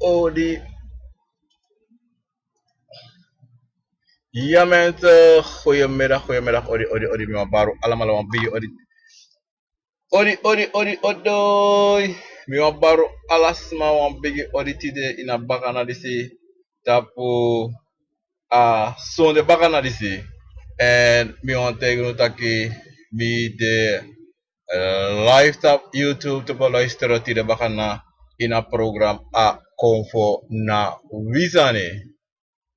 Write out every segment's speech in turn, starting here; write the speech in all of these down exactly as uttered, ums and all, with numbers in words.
Odi. Ja mensen, goedemiddag, goedemiddag, odi, odi, odi, mi wan baru alamala wan bigi odi. Odi, odi, odi, odoi. Mi wan baru ala sma wan bigi odi tide ini a bakana disi. Tapu a sonde bakana disi. Èn mi wan taigi unu taki mi de, eh, live tapu YouTube te beluisteren tide bakana ini a program A Konfo na Wi Sani.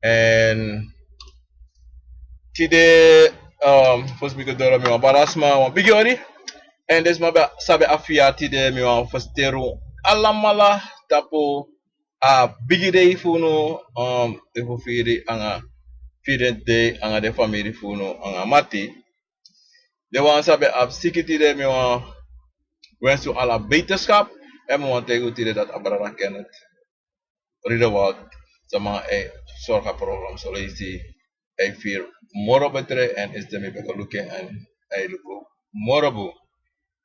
Èn tide, um, fosi mi go doro mi wan baru ala sma wan bigi odi. Èn den sma be sabi a fia tide mi wan fersiteri un alamala tapu a bigi dei fu unu, um, efu firi anga firi dei anga den famiri fu unu anga mati. Den wan sabi abi siki tide mi wan wensi un ala beterschap. Èn mi wan taigi un tide dati a brada Kenneth Riedewald, sama e sorga program so leisi e firi moro betre èn este mi ben go luku en èn e luku moro bun.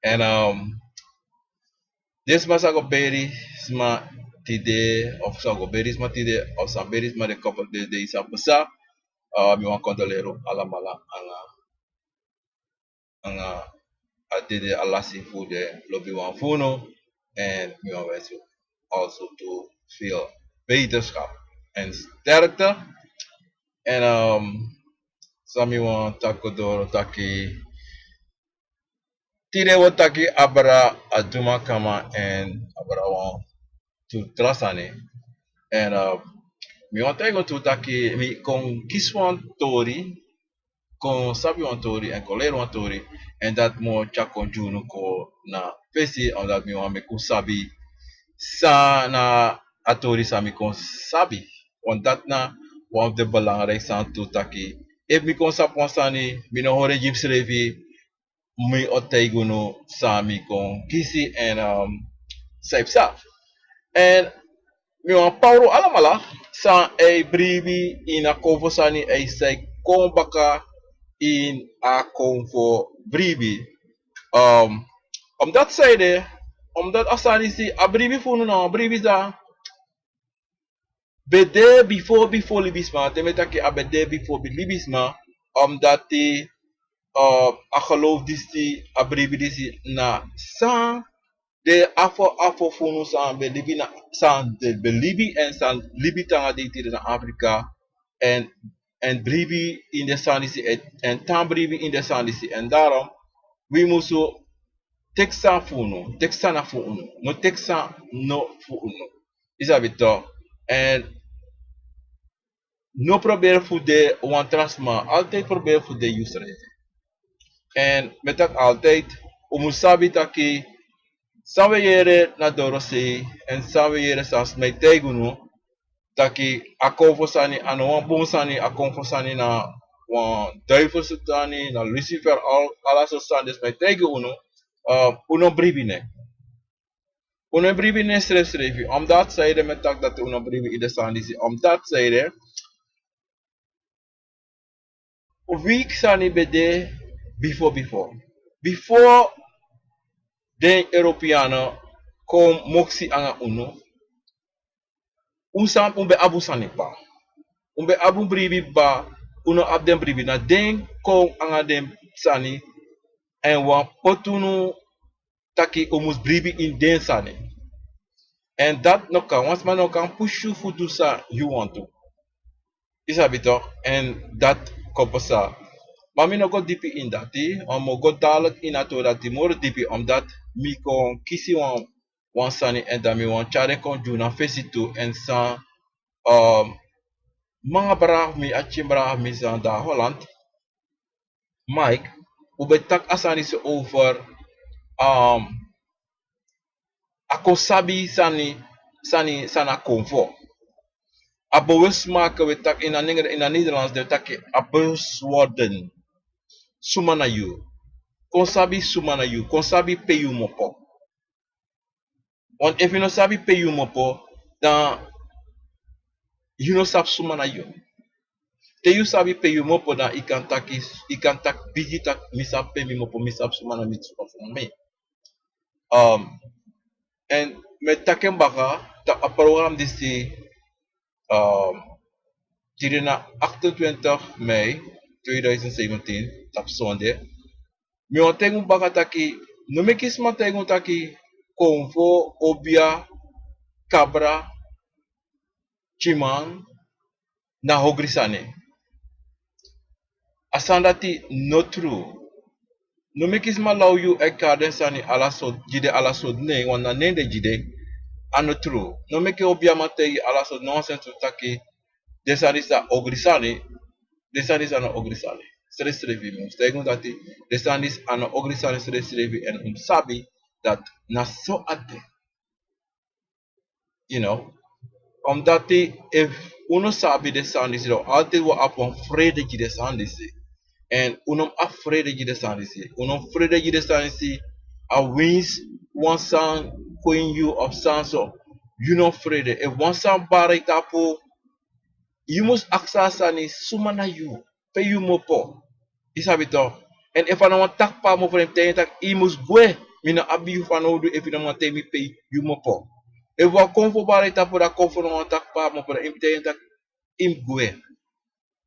Èn, um, den sma sa go beri sma tide, of sa go beri sma tide, of sa beri sma den koppel den dei sa pasa, uh, mi wan controleren un alamala anga anga a dede a lasi fu den lobiwan fu unu. Èn mi wan wensi un also to veel beterschap en sterkte. Èn, um, san mi wan taki go doro taki tide wi o taki abra a duma kama èn abra wan tu tra sani. Èn, uh, mi wan taigi un tu taki mi kon kisi wan tori, kon sabi wan tori èn kon leri wan tori. Èn dati mi o tyari kon gi unu kon na fesi, omdat mi wan meki un sabi san na a tori san mi kon sabi. Want dati na wan fu den belangrijk sani tu taki efu mi kon sabi wan sani, mi no hori en gi misrefi, mi o taigi unu san mi kon kisi èn, um, san e psa. Èn mi wan pawru alamala san e bribi ini a Konfo sani, e san e kon baka ini a Konfo bribi. Um, omdat san ede, omdat a sani disi a bribi fu unu na wan bribi san ben de bifo, bifo libisma. Te mi e taki a ben de bifo libisma, omdat, uh, a geloof disi, a bribi disi na san den afo, afo fu unu san ben libi na, san den ben libi èn san libi te nanga dei tide na Afrika. Èn, èn bribi ini den sani disi, èn, èn tan bribi ini den sani disi. Èn daarom wi musu teki san fu unu, teki san na fu unu, no teki san no fu unu. Yu sabi toch. Èn no proberi fu de wan tra sma, altijd proberi fu de yusrefi. Èn mi e taki altijd, un mus sabi taki san wi e yere na dorosei èn san wi e yere san sma e taigi unu taki a Konfo sani a no wan bun sani, a Konfo sani na wan duivelsu sani, na Lucifer, al, ala sortu sani den sma e taigi unu, uh, un no bribi nen. Un no e bribi nen srefsrefi. Omdat san ede mi e taki dati un no bribi ini den sani disi, omdat san ede wi sani ben de bifo, bifo. Bifo den Europeanen kon moksi anga unu, un san, un ben abi un sani kba. Un ben abi un bribi kba, un no abi den bribi. Na den kon anga den sani èn wan poti unu taki un mus bribi ini den sani. Èn dati no kan, wan sma no kan pusu yu fu du san yu wantu. Yu sabi toch, èn dati kon pasa. Ma mi no go dipi ini dati, want mi o go dadelijk ini a tori dati moro dipi, omdat mi kon kisi wan, wan sani èn dan mi wan tyari en kon gi unu na fesi tu, èn san, um, manga brada fu mi, a pikin brada fu mi san de na Holland, Mike, un ben taki a sani disi over, um, a kon sabi sani, sani, sani a Konfo. A bewust maken, wi e taki ini a Neder-, ini a Nederlands den e taki a bewustwording. Suma na yu. Kon sabi suma na yu, kon sabi pe yu kmopo. Want efu yu no sabi pe yu kmopo, dan yu no sabi suma na yu. Te yu sabi pe yu kmopo, dan yu kan taki, yu kan taki bigi taki mi sabi pe mi kmopo, mi sabi suma na mi, suma fu mi. Um, En mi e taki en baka tapu a program disi, um, tide na achtentwintig mei tweeduizend zeventien, tapu sonde. Mi wani taigi un baka taki, no meki sma taigi un taki konfo, obia, kabra, tyiman na ogri sani. A sani dati no tru. No meki sma law yu e kari den sani ala sortu, gi den ala sortu nen, want na nen den gi den. A no tru. No meki obiaman taigi ala sortu nonsens taki den sani disi na ogri sani. Den sani disi na ogri sani. Srefsrefi mi mus taigi un dati den sani disi na ogri sani srefsrefi, èn un mus sabi dati na so a de. You know, omdati efu un no sabi den sani disi, dan altijd wi o abi wan frede gi den sani disi. Èn un no mus abi frede gi den sani disi. Un no mus frede gi den sani disi. A winsi wan sani kon ini yu of sani so, yu no mus frede. Efu wan sani bari tapu, yu mus aksi a sani suma na yu, pe yu mus opo. Yu sabi tok. Èn efu a na wan taki pe a mus opo, dan yu mus taigi en taki yu mus gwe. Mi no abi yu fanowdu efu yu no man taigi mi pe yu mus opo. Efu wan konfo bari tapu, dan konfo na wan taki pe a mus opo, dan yu mus taigi en taki yu mus gwe.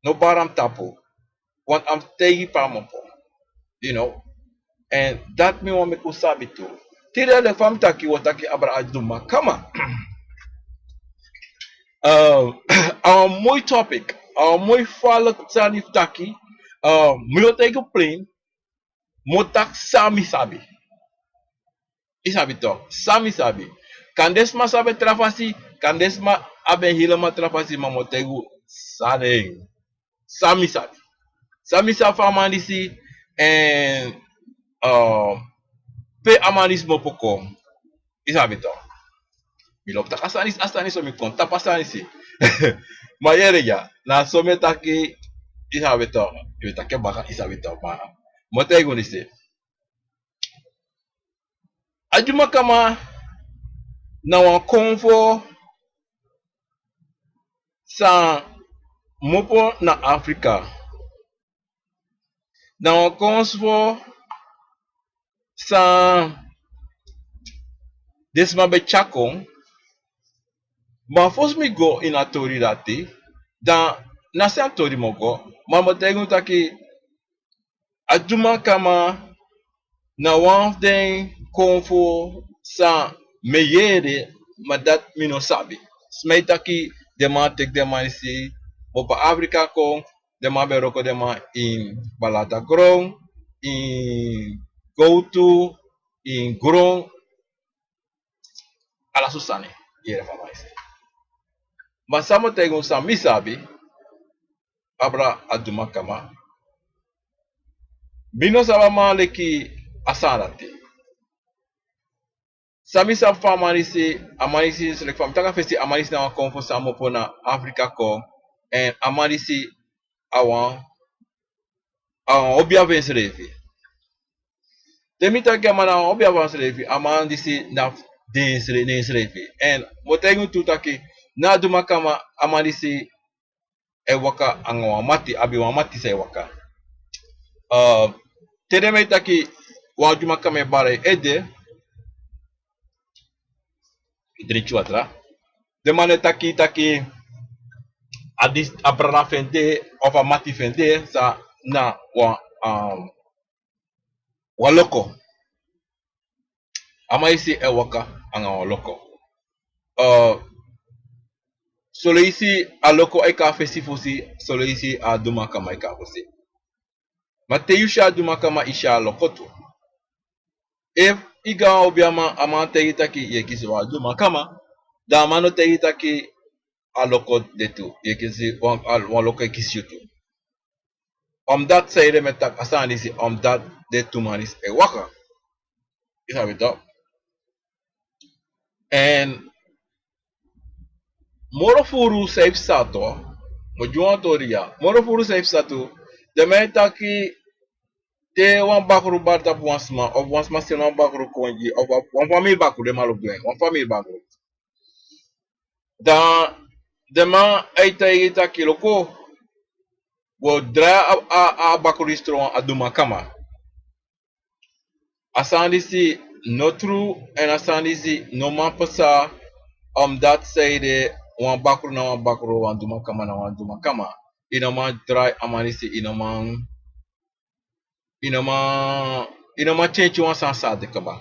No bari a mus tapu. Want a mus taigi pe a mus opo. You know. Èn dati mi wani meki un sabi tu. Tide leki fa mi taki, wi o taki abra Adumakama. Um, a wan moi topic, a wan moi faliki sani fu taki. Um, mi o taigi un plain, mi o taki san mi sabi. Yu sabi tok, san mi sabi. Kande sma sabi en tra fasi, kande sma abi en helemaal tra fasi, ma mi o taigi un san na en. San mi sabi. San mi sabi fu a man disi, èn, um, pe a man disi mus opo kon. Yu sabi tok. Mi lobi taki a sani disi, a sani disi, so mi kon tapu a sani disi. Ma yere ya, na so mi e taki, yu sabi tok. Yu e taki baka, yu sabi tok, ma mi o taigi un disi. Adumakama na wan konfo san mus opo na Afrika. Na wan konfo san den sma ben tyari kon. Ma fosi mi go ini a tori dati, dan na so a tori mus go. Ma mi o taigi un taki Adumakama na wan fu den konfo san mi e yere, ma dati mi no sabi. Sma e taki den man teki den man disi opo Afrika kon, den man ben wroko den man ini balata gron, ini gowtu, ini gron, ala sortu sani. Yere fa a man disi. Ma san mi o taigi un san mi sabi abra Adumakama. Mi no sabi a man leki a sani dati. San mi sabi fu a man disi, a man disi, leki fa mi taki a fesi, a man disi na wan konfo san mus opo na Afrika kon, èn a man disi a wan, a wan obia fu ensrefi. Te mi taki a man na wan obia fu ensrefi, a man disi na den ensre-, den ensrefi. Èn mi o taigi un tu taki na Adumakama a man disi e waka anga wan mati, abi wan mati san e waka. Uh, te den man e taki wan Adumakama e bari ede, drinki watra. Den man e taki, taki a dis-, a brada fu en de, of a mati fu en de, san na wan, um, wan loko. A man disi e waka anga wan loko. Uh, son leisi a loko e kon a fesi fosi, son leisi a Adumakama e kon a fosi. Ma te yu si a Adumakama, yu si a loko tu. Efu yu go a wan obiaman, a man taigi yu taki yu e kisi wan Adumakama, dan a man no taigi yu taki a loko de tu, yu e kisi wan, a, wan loko e kisi yu tu. Omdati san ede mi e taki a sani disi, omdati den tu man disi e waka. Yu sabi tok. Èn moro furu san e psa tu, mi o gi wan tori ya. Moro furu san e psa tu, den man e taki te wan bakru bari tapu wan sma, of wan sma seni wan bakru kon gi, of wan, wan famiri bakru, den man lobi du en, wan famiri bakru. Dan den man e taigi taki luku, wi o drai a, a, a bakru disi tron wan Adumakama. A sani disi no tru, èn a sani disi no man pasa. Omdat sanede, wan bakru na wan bakru, wan dumakama na wan dumakama. Yu no man drai a man disi, yu no man, yu no man, yu no man tyentyi wan sani san a de kaba.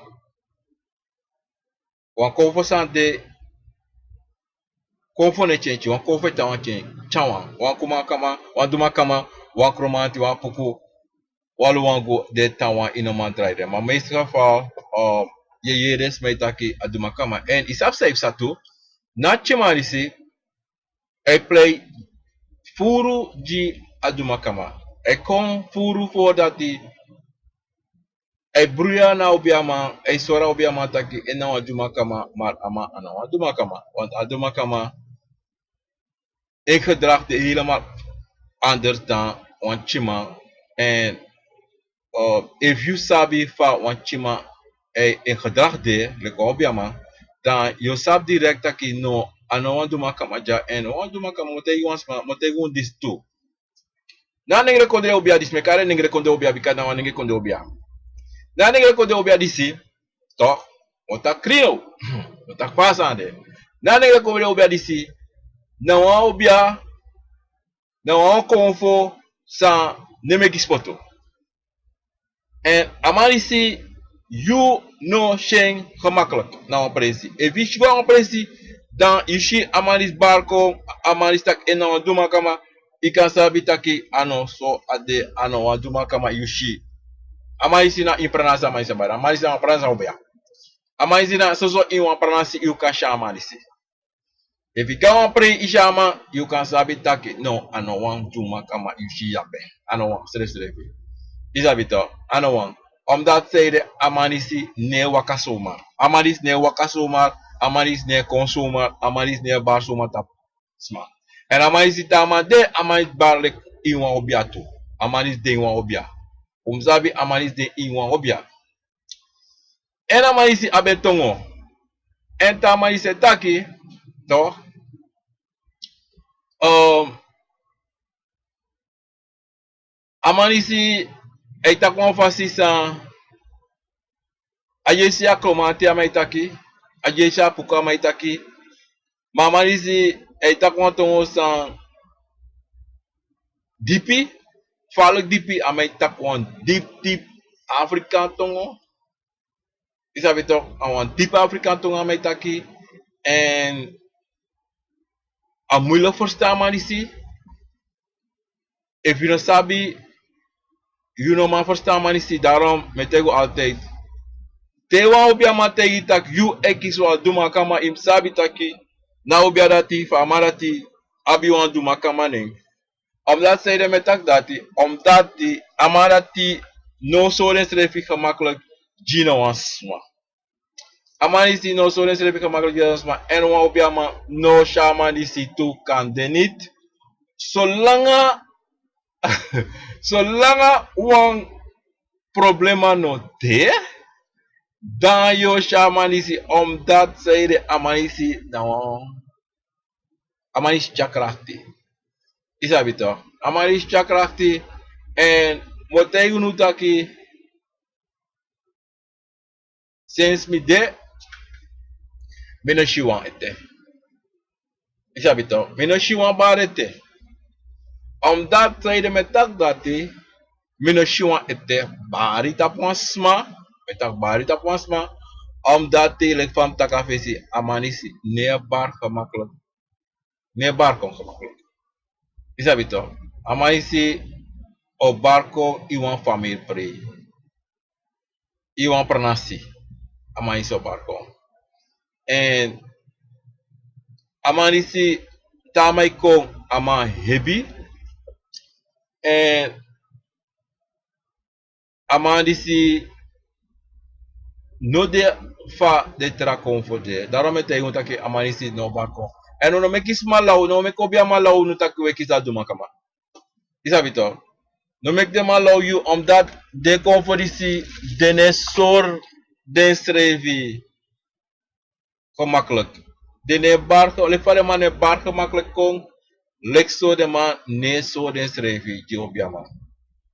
Wan konfo san de, konfo no e tyentyi, wan konfo e tan wan tyen-, tyan wan. Wan kumakama, wan dumakama, wan kromanti, wan puku, wan luwangu, den tan wan yu no man drai den. Ma meeste geval, eh, yu e yere den sma e taki a dumakama. Èn yu sabi san yu psa tu, na a tyiman disi, a e prei furu gi a dumakama. A e kon furu fu dati, a e bruya na a obiaman, a e sori a obiaman taki en na wan dumakama, ma a man a no wan dumakama. Want a dumakama en gedrag de helemaal anders dan wan tyiman. Èn, eh, efu yu sabi fa wan tyiman en, en gedrag de, leki wan obiaman, dan yu o sabi direct taki no, a no wan dumakama dya. Èn wan dumakama mu taigi wan sma, mu taigi un disi tu. Na a nengre kondre obia disi, mi e kari en nengre kondre obia bika na wan nengre kondre obia. Na a nengre kondre obia disi, toch, un o taki krin now, un o taki fa a sani de. Na a nengre kondre obia disi, na wan obia, na wan konfo san no e meki spotu. Èn a man disi, yu no si en gemakkelijk na wan presi. Efu yu si go na wan presi, dan yu si a man disi bari kon, a man disi taki en na wan dumakama, yu kan sabi taki a no so a de, a no wan dumakama yu si. A man disi na ini pranasi a man disi e bari, a man disi na wan pranasi obia. A man disi na soso ini wan pranasi yu kan si a man disi. Efu yu kon na wan prei yu si a man, yu kan sabi taki no, a no wan dumakama yu si ape. A no wan, srefsrefi. Yu sabi toch, a no wan. Omdat sanede, a man disi no e waka zomaar. A man disi no e waka zomaar, a man disi no e kon zomaar, a man disi no e bari zomaar tapu sma. Èn a man disi te a man de, a man disi bari leki ini wan obia tu. A man disi de ini wan obia. Un mu sabi a man disi de ini wan obia. Èn a man disi abi en tongo. Èn te a man disi e taki, toch, ehm, a man disi e taki wan fasi san, a dyesi a kromanti a man e taki, a dyesi a puku a man e taki, ma a man disi e taki wan tongo san dipi, faalek dipi, a man e taki wan dipi, dipi Afrikaan tongo. Yu sabi toch, a wan dipi Afrikaan tongo a man e taki. Èn a moeilijk verstaan a man disi. Efu yu no sabi, yu no man verstaan a man disi. Daarom mi e taigi un altijd. Te wan obiaman taigi yu taki yu e kisi wan dumakama, yu mu sabi taki na a obia dati, fu a man dati abi wan dumakama nen. Omdat sanede mi e taki dati, omdat a man dati no o sori ensrefi gemakkelijk gi no wan sma. A man disi no o sori ensrefi gemakkelijk gi no wan sma. Èn wan obiaman no o si a man disi tu, kan de niet. Solanga, solanga wan problema no de, dan yu o si a man disi, omdat sanede a man disi na wan, a man disi tyari krakti. Yu sabi toch, a man disi tyari krakti. Èn mi o taigi unu taki, sinsi mi de, mi no si wan ete. Yu sabi toch, mi no si wan bari ete. Omdat sanede mi e taki dati, mi no si wan ete bari tapu wan sma, mi e taki bari tapu wan sma, omdat leki fa mi taki a fesi, a man disi no e bari gemakkelijk. No e bari kon gemakkelijk. Yu sabi toch, a man disi o bari kon ini wan famiri prei. Ini wan pranasi, a man disi o bari kon. Èn a man disi, te a man e kon, a man hebi. Èn a man disi no de fa den tra konfo de. Daarom mi e taigi unu taki a man disi no o bari kon. Èn un no meki sma law, no meki obiaman law unu taki un e kisi a dumakama. Yu sabi toch, no meki den man law yu, omdat den konfo disi, den no e sori densrefi gemakkelijk. Den no e bari, leki fa den man no e bari gemakkelijk kon, leki so den man no e sori densrefi gi obiaman.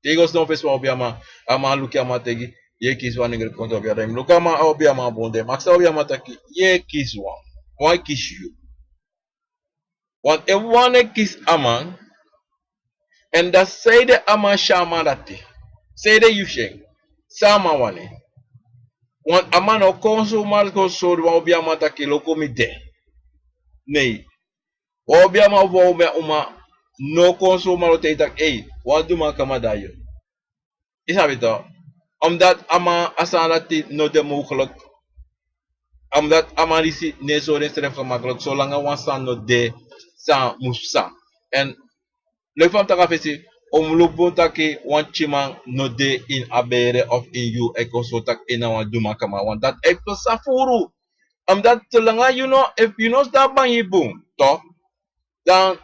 Te yu go sidon fesi wan obiaman, a man luku yu, a man taigi, Yu e kisi wan nengre kon obiaman. Luku a man, a obiaman bun de. Ma a kisi a obiaman taki, yu e kisi wan. Wan e kisi yu. Want efu wan no e kisi a man, èn dan sanede a man si a man dati? Sanede yu si en? San a man wani? Want a man no kon somar kon sori wan obiaman taki luku mi de. Nee. Wan obiaman fu wan obiaman no kon somar o taigi taki, ei, wan duman kama de na yu. Yu sabi to. Omdat a man a sani dati no de mogelijk. Omdat a man disi no e sori ensrefi gemakkelijk solanga wan sani no de san mus psa. Èn leki fa mi taki a fesi, un mus luku bun taki wan tyiman no de ini a bere of ini yu e kon sori taki en na wan duman kama. Want dati e psa furu. Omdat solanga yu no, efu yu no sidon bangi bun, toch, dan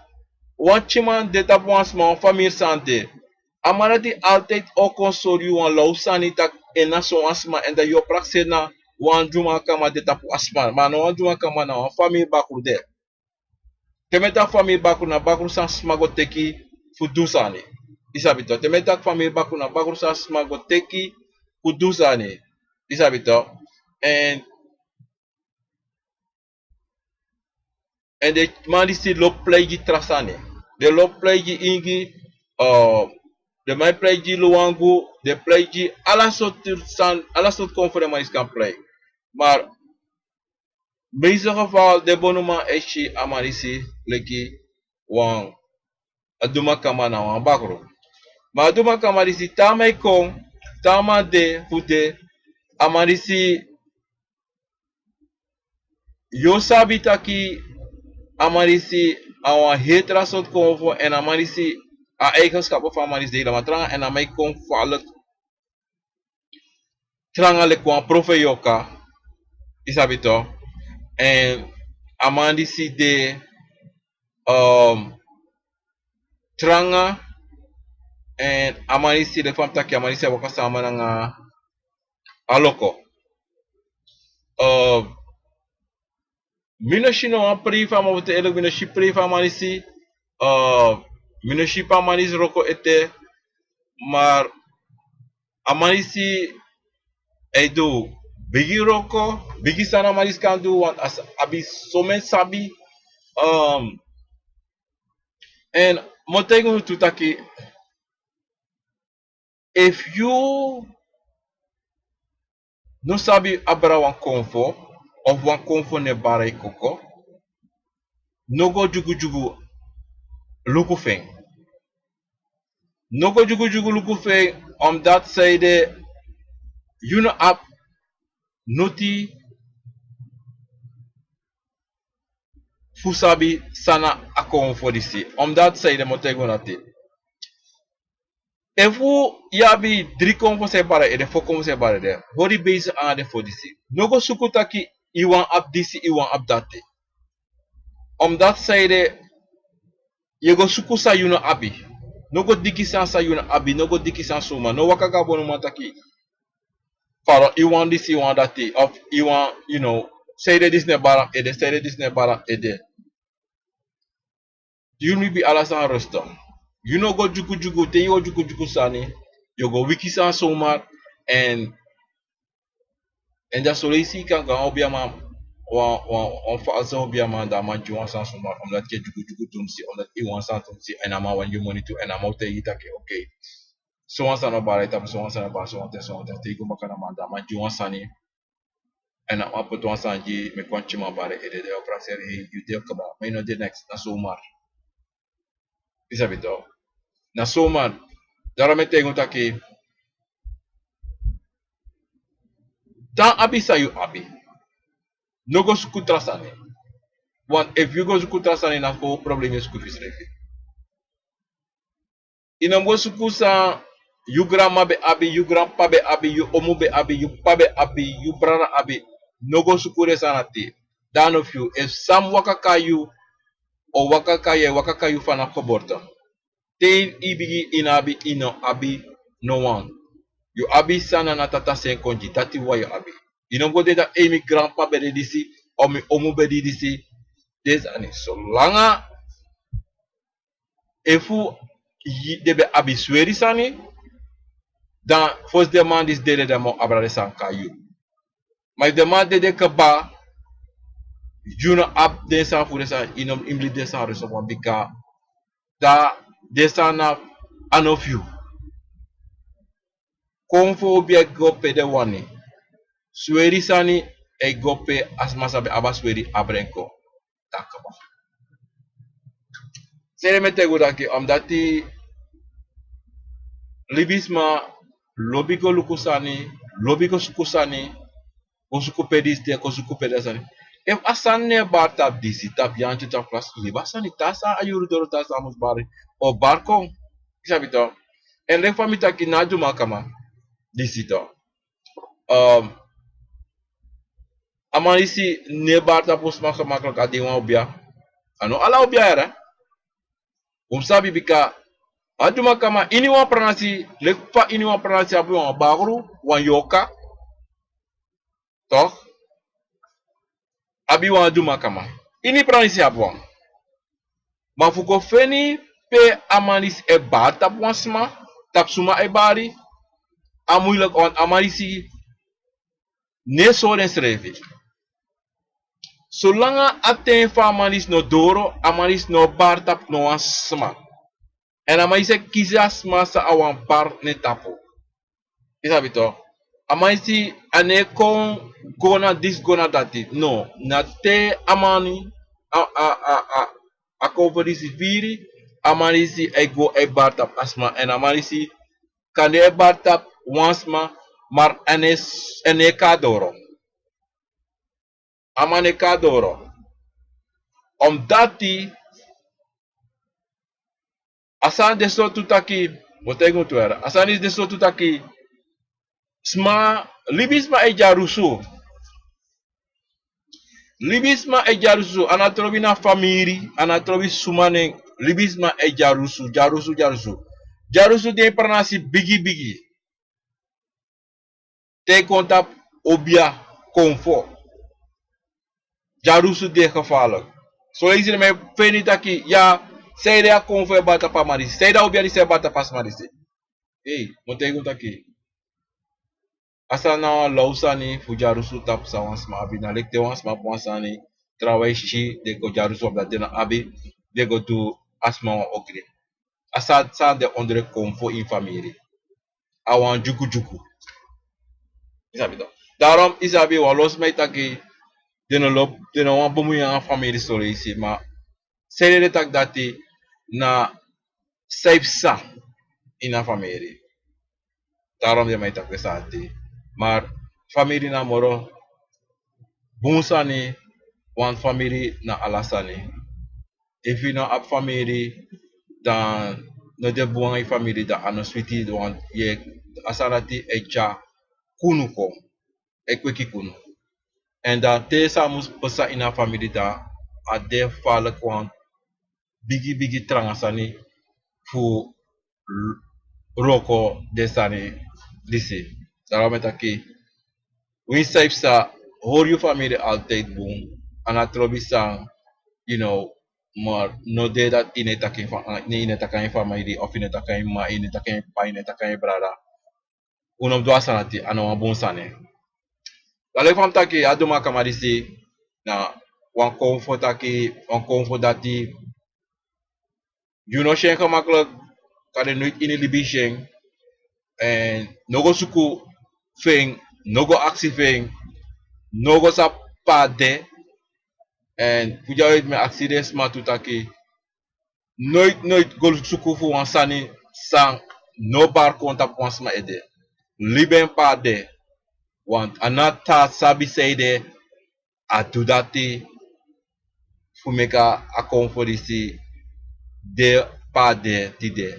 wan tyiman de tapu wan sma, wan famiri sani de. A man dati altijd o kon sori yu wan law sani taki en na sowan sma, èn dan yu o prakseri na wan duman kama de tapu a sma. Ma a no wan duman kama, na wan famiri bakru de. Te mi e taki famiri bakru, na bakru san sma go teki fu du sani. Yu sabi to. Te mi e taki famiri bakru, na bakru san sma go teki fu du sani. Yu sabi to. Èn Èn den man disi lobi pleigi tra sani. Den lobi pleigi ingi, eh, den man e pleigi luwangu, den pleigi ala sortu san, ala sortu kon fu den man disi kan pleigi. Maar meeste geval den bonuman e si a man disi leki wan a duman kama na wan bakru. Ma a duman kama disi te a man e kon, te a man de fu de, a man disi yu o sabi taki a man disi a wan heri tra sortu kon fu, èn a man disi a eigenschap fu a man disi de helemaal tranga, èn a man e kon gevaarlijk tranga leki wan profe yoka, yu sabi to. Èn a man disi de, um, tranga, èn a man disi leki fa mi taki, a man disi e waka sama nanga a loko. Um, Mi no si no wan prei fu a man, fu te eerlijk, mi no si prei fu a man disi, eh, mi no si pe a man disi wroko ete, maar a man disi e du bigi wroko, bigi sani a man disi kan du, want a abi somen sabi, ehm, èn mi o taigi unu tu taki, efu yu no sabi abra wan konfo, of wan konfo no e bara yu koko, no go dyugudyugu luku fu en. No go dyugudyugu luku fu en, omdat sanede yu no abi noti fu sabi san na a konfo disi. Omdat sanede, mi o taigi unu dati. Efu yu abi dri konfo san e bara ede, fo konfo san e bara ede, hori bezig anga den fo disi. No go suku taki yu wani abi disi, yu wani abi dati. Omdat sanede, yu e go suku san yu no abi. No go diki san san yu no abi, no go diki san suma. No waka go a bonuman taki faro, yu wani disi, yu wani dati, of yu wani, you know, sanede disi no e bara ede, sanede disi no e bara ede. Yu mus abi ala sani rustig. Yu no go dyugudyugu, te yu go dyugudyugu sani, yu o go wiki sani somar, èn, èn dan son leisi yu kan go a obiaman, wan, wan, wan falsi obiaman, dan a man gi yu wan sani somar, omdat yu e dyugudyugu tumsi, omdat yu wani sani tumsi, èn a man wani gi yu moni tu, èn a man o taigi yu taki, oké, sowan sani o bara yu tapu, sowan sani o bara, sowan ten, sowan ten, te yu go baka na a man, dan a man gi yu wan sani, èn a man poti wan sani gi yu, meki wan tyiman bara ede, dan yu o prakseri, hei, yu de kaba, ma yu no de neks, na somar. Yu sabi to. Na somar. Daarom mi e taigi unu taki, te a abi san yu abi, no go suku tra sani. Want efu yu go suku tra sani, na fu problem yu e suku fu yusrefi. Yu no mus go suku san yu granma be abi, yu granpa be abi, yu omu be abi, yu p'pa be abi, yu brada abi. No go suku den sani dati. Dan no fu yu, efu san mus waka kon na yu, o waka kon na yu, e waka kon na yu vanaf geboorte. Te yu bigin, yu no abi, yu no abi no wan. Yu abi san na tata seni kon gi, dati wawan yu abi. Yu no mus go de taki, ei, mi granpa be de disi, o mi omu be de disi. Den sani, solanga efu yu, den be abi sweri sani, dan fosi den man disi dede den man o abra den sani kon na yu. Ma efu den man dede kaba, yu no abi den sani fu den sani, yu no mus libi den sani reso wan bika, dan den sani na a no fu yu. Kon fu obi e go pe den wani. Sweri sani e go pe a sma san ben abi a sweri abra en kon. Taki kaba. Sede mi e taigi un taki, omdati libisma lobi go luku sani, lobi go suku sani, go suku pe disi de, go suku pe dati sani. Efu a sani no e bari tapu disi, tapu Yantye, tapu Plaskili, libi a sani, te a sani a yuru doro, te a sani mus bari, o bari kon. Yu sabi tok. Èn leki fa mi taki, na a Dumakama disi tok. Ehm, a man disi no e bari tapu sma gemakkelijk, a de wan obia. A no ala obia yere. Un mus sabi bika a Dumakama, iniwan pranasi, leki fa iniwan pranasi abi wan bakru, wan yorka, tok, abi wan Dumakama. Ini pranasi abi wan. Ma fu go feni pe a man disi e bari tapu wan sma, tapu suma a e bari, a muilek, want a man disi no e sori ensrefi. Solanga a ten fu a man disi no doro, a man disi no o bari tapu no wan sma. Èn a man disi e kisi a sma san a wani bari na en tapu. Yu sabi tok. A man disi a no e kon go na disi, go na dati. No, na te a man, a, a, a, a, a kon fu disi firi, a man disi e go e bari tapu a sma. Èn a man disi kande e bari tapu wan sma, ma a no e, a no e kon na doro. A man no e kon na doro. Omdati a sani de so tu taki, mi o taigi un tu yere, a sani de so tu taki, sma, libisma e dyarusu. Libisma e dyarusu, a no trobi na famiri, a no trobi suma nen, libisma e dyarusu, dyarusu, dyarusu. Dyarusu de ini pranasi bigi bigi. Te kon tapu obia, konfo. Dyarusu de gevaarlijk. Soleisi den man e feni taki, ya, sanede a konfo e bari tapu a man disi, sanede a obia disi e bari tapu a sma disi. Ei, mi o taigi un taki, a sani na wan law sani fu dyarusu tapu san wan sma abi. Na leki te wan sma abi wan sani, trawan e si den go dyarusu, omdati den no abi, den go du a sma wan ogri. A sani, sani de ondro konfo ini famiri. A wan dyukudyuku. Yu sabi tok. Daarom yu sabi wan lo sma e taki, den no lobi, den no wani bemui nanga famiri soleisi, ma sanede den taki dati, na san e psa ini a famiri. Daarom den man e taki den sani dati. Ma famiri na moro bun sani, want famiri na ala sani. Efu yu no abi famiri, dan no de bun nanga yu famiri, dan a no switi, want yu e, a sani dati e tyari kunu kon, e kweki kunu. Èn dan te san mus pasa ini a famiri, dan a de gevaarlijk, want bigi bigi tranga sani fu l-, wroko den sani disi. Daarom mi e taki, winsi san e psa, hori yu famiri altijd bun. A no trobi san, you know, ma no de dati yu no e taki fa-, yu no e taki nanga yu famiri, of yu no e taki nanga yu mama, yu no e taki nanga yu p'pa, yu no e taki nanga yu brada. Un no mus du a sani dati, a no wan bun sani. Leki fa mi taki, a Dumakama disi, na wan konfo taki, wan konfo dati, yu no si en gemakkelijk, kande noiti ini libi yu si en. Èn no go suku fu en, no go aksi fu en, no go sabi pe a de. Èn fu dyaso mi e aksi den sma tu taki, noiti, noiti go suku fu wan sani san no bari kon tapu wan sma ede. Libi en pe a de. Want a no dati a sabi sanede a du dati fu meki a konfo disi de pe a de tide.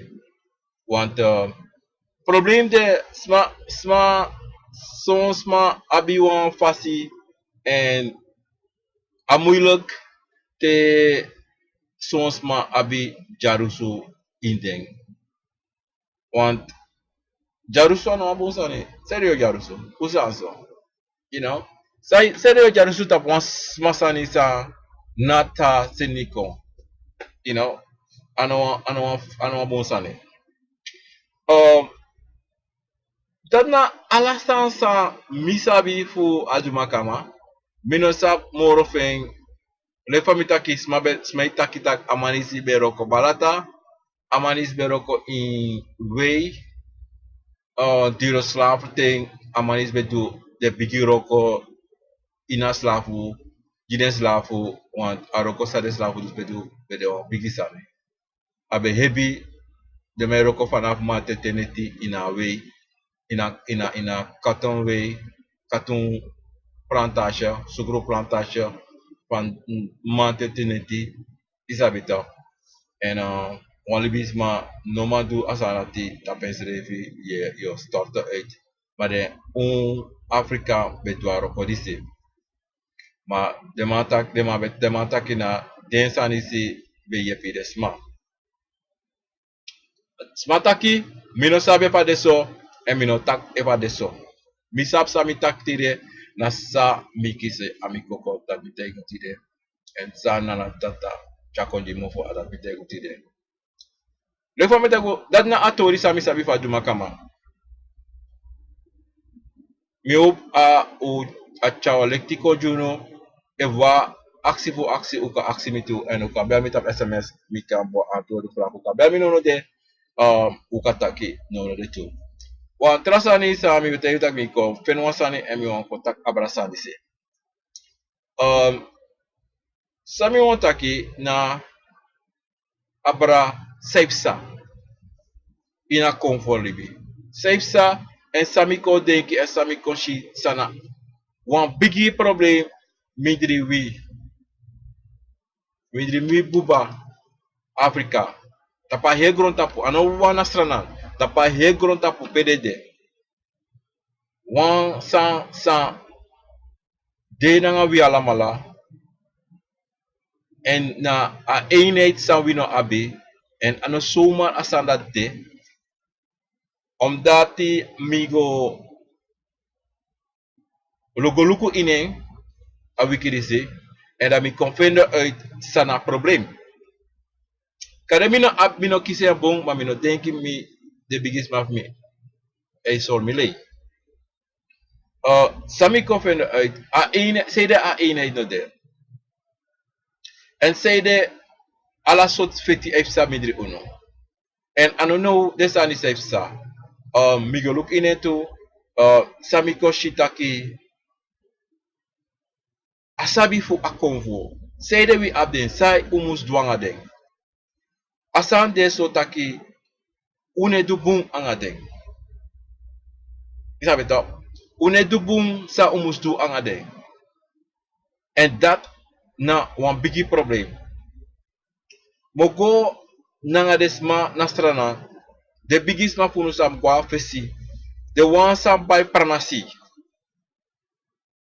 Want, eh, problem de, sma, sma, son sma abi wan fasi, èn a muilek te son sma abi dyarusu ini den. Want dyarusu a no wan bun sani. Sanede yu o dyarusu? Fu san so? You know? San, sanede yu o dyarusu tapu wan sma sani san a no dati a seni kon? You know? A no wan, a no wan, a no wan bun sani. Um, Dati na ala sani san mi sabi fu a Dumakama. Mi no sabi moro fu en. Leki fa mi taki, sma ben, sma e taki taki a man disi ben e wroko balata, a man disi ben e wroko ini wei, eh, diri slafu ten, a man disi ben du den bigi wroko ini a slafu, gi den slafu, want a wroko san den slafu disi ben du, ben de wan bigi sani. A ben hebi. Den man e wroko fanafu mamanten te neti ini a wei, ini a, ini a, ini a katun wei, katun plantage, sukru plantage, fa mamanten te neti, i sabi toch. En, eh, wan libisma no man du a sani dati tapu ensrefi, yu e, yu e storte uit. Ma den un Afrika ben du a wroko disi. Ma den man taki, den man ben, den man taki na den sani disi ben yepi den sma. Sma taki, mi no sabi efu a de so, èn mi no taki efu a de so. Mi sabi san mi taki tide, na san mi kisi a mi koko, dati mi taigi un tide. Èn san Nana Tata tyari kon gi mi fu a, dati mi taigi un tide. Leki fa mi taki, dati na a tori san mi sabi fu a Dumakama. Mi hopu a, u, a tyari wan leki tiko gi unu. Efu wan aksi fu aksi, u kan aksi mi tu, èn u kan bel mi tapu S M S, mi kan bo antwoord fu a, u kan bel mi nono de, um, u kan taki nono de tu. Wan tra sani san mi ben taigi taki mi kon feni wan sani èn mi wani kon taki abra sani disi. Um, san mi wani taki na abra san yu psa ini a konfo libi. San yu psa èn san mi kon denki èn san mi kon si san na wan bigi problem mindri wi. Mindri wi buba Afrika. Tapu a heri grontapu, a no wan na Sranan. Tapu a heri grontapu pe den de. Wan sani san de nanga wi alamala. Èn na a eenheid san wi no abi. Èn a no zomaar a sani dati de. Omdati mi go luku luku ini en a wiki disi. Èn dan mi kon fende uit san na a problem. Kande mi no abi, mi no kisi en bun, ma mi no denki mi, den bigisma fu mi e sori mi lei. Uh, san mi kon fende uit, a eenheid, sanede a eenheid no de. Èn sanede ala sortu feti e psa mindri unu. Èn a no now den sani san e psa. Uh, mi go luku ini en tu, uh, san mi kon si taki a sabi fu a konfo. Sanede wi abi den, san un mus du anga den. A sani de so taki un no e du bun anga den. I sabi toch, un no e du bun san un mus du anga den. Èn dati na wan bigi problem. Mi o go nanga den sma na Sranan, den bigisma fu unu san go na fesi, den wan san bai pranasi.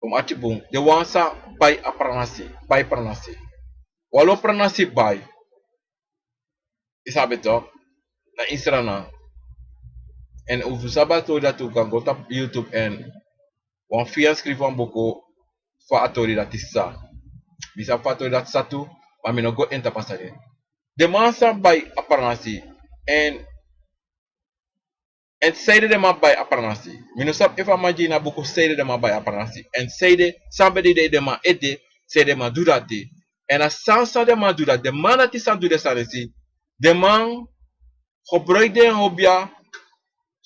Un mu arki bun, den wan san bai a pranasi, bai pranasi. Wanlo pranasi bai. I sabi toch, na ini Sranan. Èn efu un sabi a tori dati un kan go tapu YouTube èn wan fiyan skrifi wan buku fa a tori dati sa. Mi sabi fa a tori dati sa tu, ma mi no go en tapu a sani. Den man san bai a pranasi, èn èn sanede den man bai a pranasi. Mi no sabi efu a man gi ini a buku sanede den man bai a pranasi. Èn sanede, san ben de den man ede, sanede den man du dati. Èn a san san den man du dati, den man dati san du den sani disi. Den man gebruik den obia,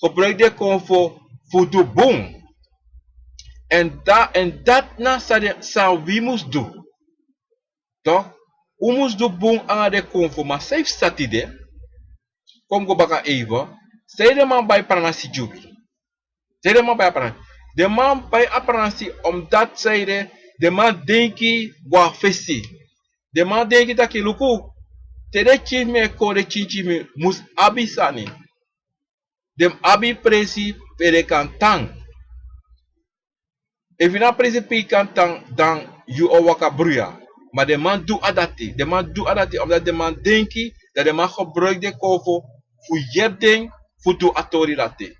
gebruik den konfo fu du bun. Èn da, èn dati na san den, san wi mus du. Toch, un mus du bun anga den konfo, ma san yu psa tide, kon mi go baka even, sanede den man bai pranasi gi wi. Sanede den man bai a pranasi. Den man bai a pranasi omdati sanede, den man denki go na fesi. Den man denki taki luku, te den pikin fu mi e kon, den pikin fu mi mus abi sani. Den mus abi presi pe den kan tan. Efu yu no abi presi pe yu kan tan, dan yu o waka bruya. Ma den man du a dati, den man du a dati, omdati den man denki, dan den man gebruik den konfo fu yepi den fu du a tori dati.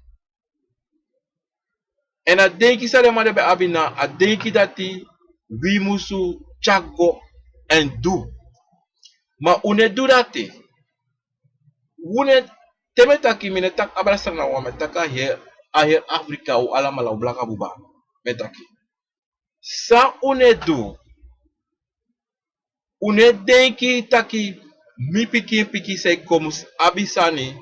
Èn a denki san den man dati ben abi na a denki dati wi musu tyari go èn du. Ma un no e du dati. Un no e, te mi e taki, mi no e taki abra Sranan wan, mi e taki a heri a heri Afrika, un alamala, un blaka buba. Mi e taki, san un no e du? Un no e denki taki mi pikin pikin san e kon mus abi sani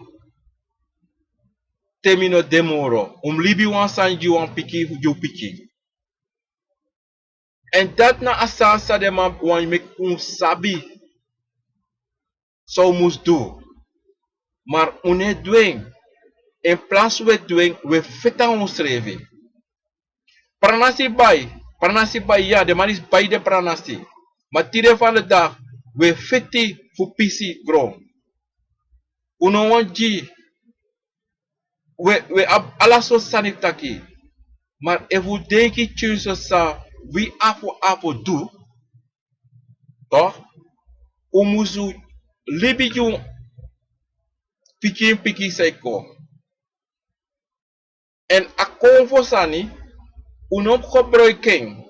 te mi no de moro? Un mus libi wan sani gi wan pikin gi un pikin. Èn dati na a sani san den man wani meki un sabi san un mus du. Ma un no e du en. En plasi un e du en, un e feti nanga unsrefi. Pranasi bai, pranasi bai, ya, den man disi bai den pranasi. Ma tide fandedag un e feti fu pisi gron. Un no wani gi, un e, un e abi ala sortu sani fu taki. Ma efu un denki tyunso san wi abi fu du, toch, un musu libi gi un pikin pikin san e kon. Èn a konfo sani, un no mus gebruiki en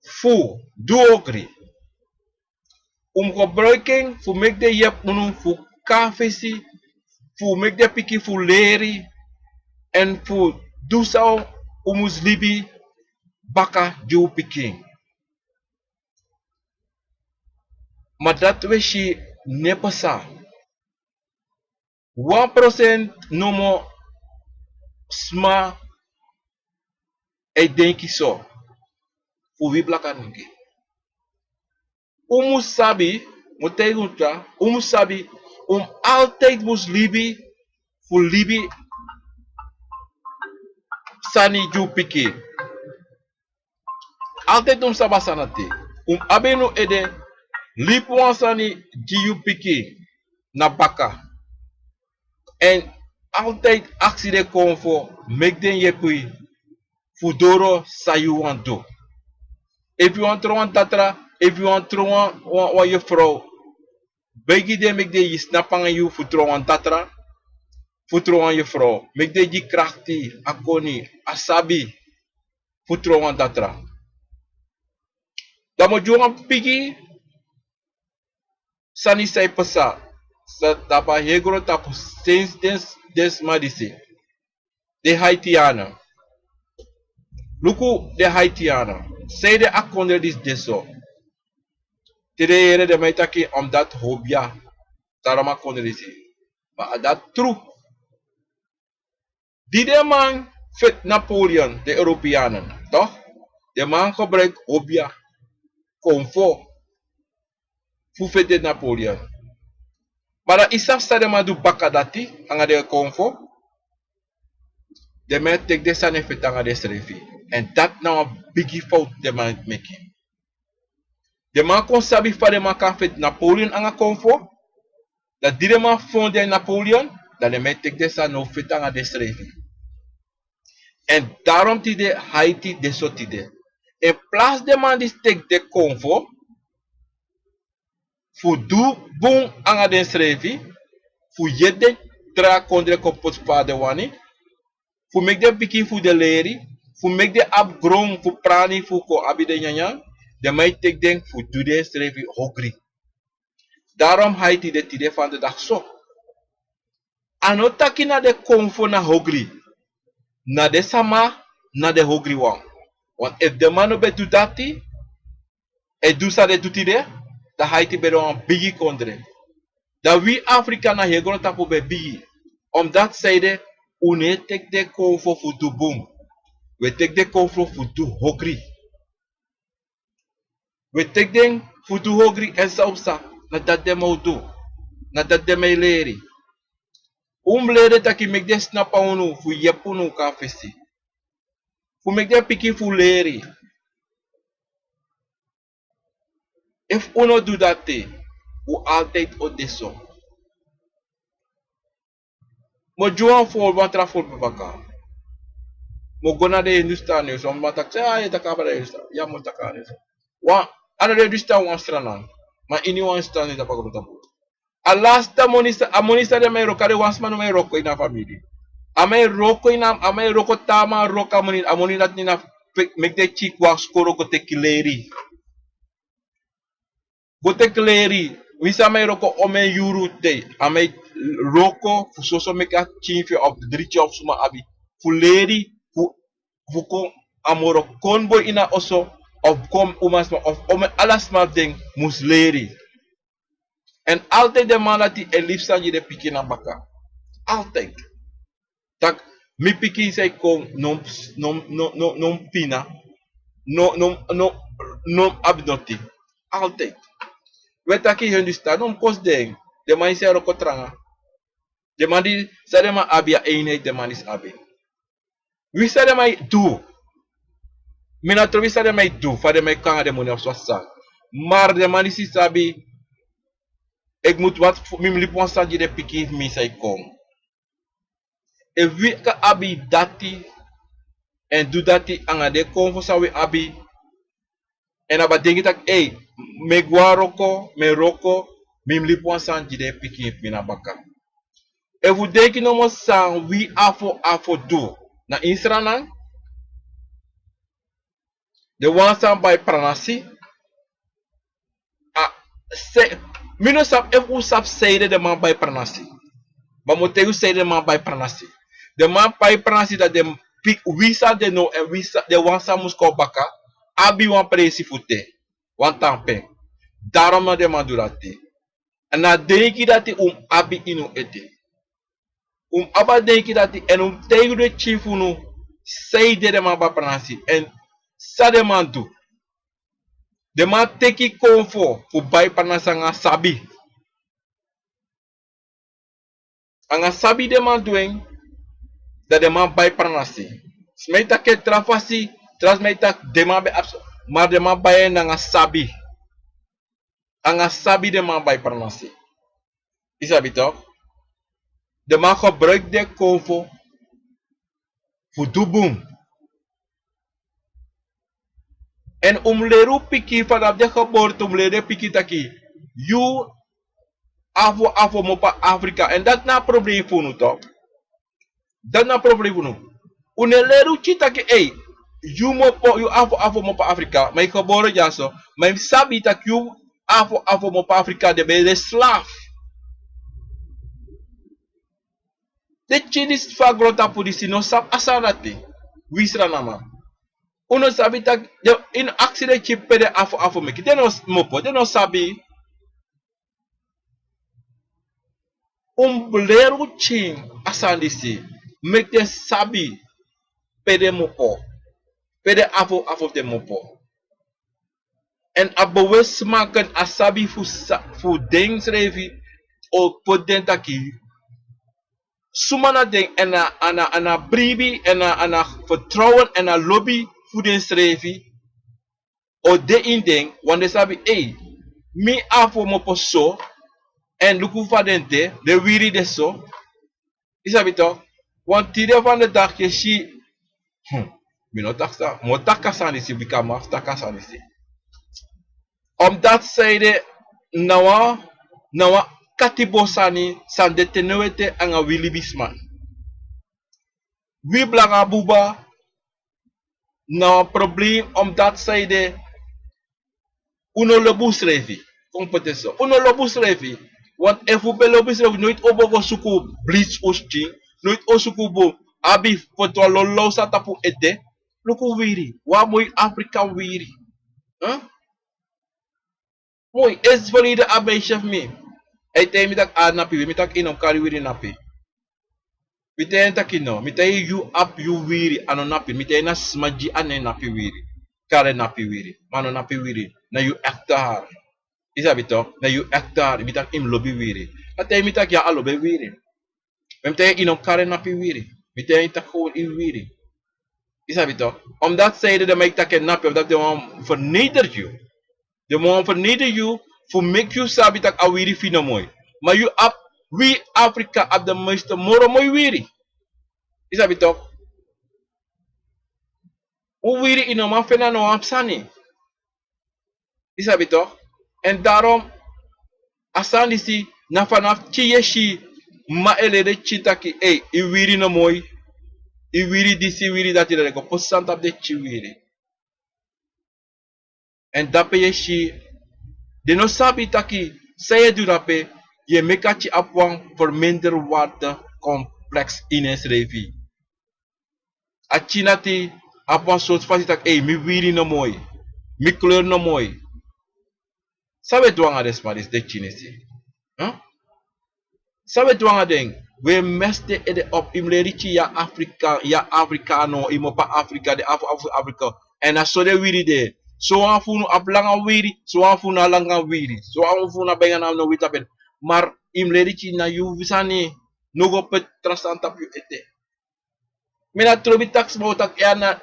fu du ogri. Un mus gebruiki en fu meki den yepi unu fu kon na fesi, fu meki den pikin fu leri, èn fu du san un mus libi baka gi un pikin. Ma dati un e si no e pasa. Wan prosent nomo sma e denki so, fu wi blaka denki. Un mus sabi, mi o taigi un tra, un mus sabi, un mus altijd mus libi fu libi sani gi un pikin. Altijd un mus sabi a sani dati. Un mus abi na un ede, libi wan sani gi yu pikin na baka. Èn altijd aksi den konfo meki den yepi yu fu doro san yu wani du. Efu yu wani tron wan datra, efu yu wani tron wan, wan, wan yefrow, begi den meki den e snapu nanga yu fu tron wan datra, fu tron wan yefrow. Meki den gi krakti, a koni, a sabi fu tron wan datra. Dan mi o gi wan bigi sani san e pasa, san tapu a heri grontapu sensi den, den sma disi. Den Haitianen. Luku den Haitianen. Sanede a kondre disi de so? Te den yere den man e taki omdat hobia, daarom a kondre disi. Ma a dati tru. Di den man feti Napoleon, den Europeanen, toch? Den man gebruiki hobia, konfo, fu feti Napoleon. Ma dan yu sabi san den man du baka dati, nanga den konfo? Den man e teki den sani e feti nanga densrefi. Èn dati na wan bigi fowtu den man meki. Den man kon sabi fa den man kan feti Napoleon nanga konfo. Dan di den man fon den Napoleon, dan den man e teki den sani now feti nanga densrefi. Èn daarom tide Haiti de so tide. In plaats den man disi teki den konfo fu du bun nanga densrefi, fu yere den tra kondre kon poti fa den wani, fu meki den pikin fu den leri, fu meki den abi gron fu prani fu kon abi den nyanyan, den man e teki den fu du densrefi ogri. Daarom Haiti de tide fandedag so. A no taki na den konfo na ogri. Na den sama na den ogriwan. Want efu den man no ben du dati, e du san den du tide, dan Haiti ben de wan bigi kondre. Dan wi Afrika na heri grontapu ben bigi. Omdat sanede un no e teki den konfo fu du bun. Un e teki den konfo fu du ogri. Un e teki den fu du ogri èn san un psa, na dati den man o du. Na dati den man e leri. Un mus leri den taki meki den snapu nanga unu fu yepi unu kon na fesi. Fu meki den pikin fu leri. Efu un no du dati, un altijd o de so. Mi o gi wan voorbeeld, wan tra voorbeeld baka. Mi o go na den Hindustani, so mi taki, a, yu e taki abra den Hindustani. Ya, mi o taki den Hindustani. Wan, ala den Hindustani wan Sranan. Ma ini wan Hindustani tapu a grontapu. A lasti moni san, a moni san den man e wroko, a den wan sma no man e wroko ini a famiri. A man e wroko ini a, a man e wroko, te a man wroko a moni, a moni dati na pe-, meki den pikin go na skoro go teki leri. Go teki leri, winsi a man e wroko omeni yuru te, a man e wroko fu soso meki a pikin fu yu of dri pikin fu suma abi. fu leri, fu fu kon a moro kon boi ini a oso, of kon umasma of omen ala sma fu den mus leri. Èn altèit den man dati e libi sani gi den pikin na baka. Altèit. Tak' mi pikin san e kon no mus no mus no no no no mus pina. No no no no mus abi noti. Altèit. We taki Hindustan no mus kosi den. Den man disi e wroko tranga. Den man di san den man abi a einheit den man disi abi. Wi san den man e du. Mi no trobi san den man e du fa den man e kon nanga den moni of swasa. Mar den man disi sabi. Eki mutu wati fu mi mus libi wan sani gi den pikin fu mi san e kon. Efu wi kan abi dati èn du dati nanga den konfo san wi abi. Èn a ben denki taki ei, mi e gwe na wroko, mi e wroko, mi mus libi wan sani gi den pikin fu mi na baka. Efu un denki nomo san wi afo afo du na ini Sranan. Den wan san bai pranasi. A se mi no sabi efu un sabi sanede den man bai pranasi. Ma mi o taigi un sanede den man bai pranasi. Den man bai pranasi dati den piki wi san den no èn wi san den wan san mus kon baka abi wan presi fu de. Wan tan pen. Darom no den man du dati. Èn na a denki dati un mus abi ini un ete. Un mus abi a denki dati èn un mus taigi un den pikin fu unu. Sanede den man bai pranasi èn san den man du. Den man teki konfo fu bai pranasi nanga sabi. Nanga sabi den man du en. Dan den man bai pranasi. Sma e taki en tra fasi. Tra sma e taki den man ben abi so. Ma den man bai en nanga sabi. Nanga sabi den man bai pranasi. Yu sabi tok'? Den man gebruiki den konfo fu du bun. Èn un mus leri un pikin fanafu den geborte un mus leri den pikin taki yu afo afo mus opo na Afrika èn dati na a problem fu unu tok'. Dati na a problem fu unu. Un no e leri un pikin taki ei, yu mus opo yu afo afo mus opo na Afrika ma yu gebore dyaso. Ma yu mus sabi taki yu afo afo mus opo na Afrika den ben de slafu. Den pikin disi fu a grontapu disi no sabi a sani dati. Wi Srananman. Un no sabi taki den yu no aksi den pikin pe den afo afo meki den no mopo den no sabi. Un mus leri un pikin a sani disi meki den sabi pe den mopo. Pe den afo afo fu den mopo. Èn a bewusmaken a sabi fu sa fu den srefi o poti den taki suma na den èn a èn a èn a bribi èn a èn a fertrowen èn a lobi fu den srefi o de ini den. Wan den sabi ei mi afo mopo so. Èn luku fa den de den wiri de so. Yu sabi tok'? Wan tide fan de daki e si. Mi no taki san mi o taki a sani disi bika mi abi fu taki a sani disi. Omdati sanede na wan na wan katibo sani san de te no ete anga wi libisma. Wi blanga buba na wan problem omdati sanede un no lobi unsrefi. Kon poti en so un no lobi unsrefi. Want efu un ben lobi unsrefi noiti un bo go suku blitsi un skin. Noiti un suku un bo abi poti wan lon lon san tapu un ede. Luku wiri wan moi Afrika wiri. Moi esi folide a meisye fu mi. A e taigi mi tak' a napi wiri mi tak' yu no mus kari wiri napi. Mi taigi en taki no mi taigi yu abi yu wiri a no napi mi taigi na sma gi a nen napi wiri. Kari en napi wiri ma a no napi wiri. Na yu ekte hari. Yu sabi tok' na yu ekte hari mi taki yu mus lobi wiri. A taigi mi taki ya a lobi en wiri. Ma mi taigi en yu no mus kari en napi wiri. Mi taigi en taki hori yu wiri. Yu sabi tok'? Omdati sanede den man e taki en napi omdati den wani ferneder yu. Den man wani ferneder yu fu meki yu sabi tak' a wiri fu yu no moi. Ma yu abi wi Afrika abi den meiste moro moi wiri. Yu sabi tok'? Un wiri yu no man feni na no wan sani. Yu sabi tok'? Èn darom a sani disi na fanafu pikin yu e si. M'ma e leri den pikin taki ei yu wiri no moi. Yu wiri disi yu wiri dati dan den go poti sani tapu den pikin wiri. Èn dape yu e si den no sabi taki san yu e du dape yu e meki a pikin abi wan ferminder warde kompleks ini ensrefi. A China ti abi wan sortu fasi taki: "Ei, mi wiri no moi, mi kleur no moi." San wi e du anga den sma disi, den Chinese? Huh? San wi e du anga den? Wi e mesi den ede op. Yu mus leri Chin: yu a Afrika, yu a Afrikano, yu mus opo na Afrika, den abi fu abi fu Afrika. Èn na so den wiri de. Sowan fu unu abi langa wiri, sowan fu unu no abi langa wiri, sowan fu unu abi en, na no wiri tapu ede. Ma yu mus leri Chin na yu sani, no go poti tra sani tapu yu ete. Mi na trobi taki sma o taki: "Ya, na,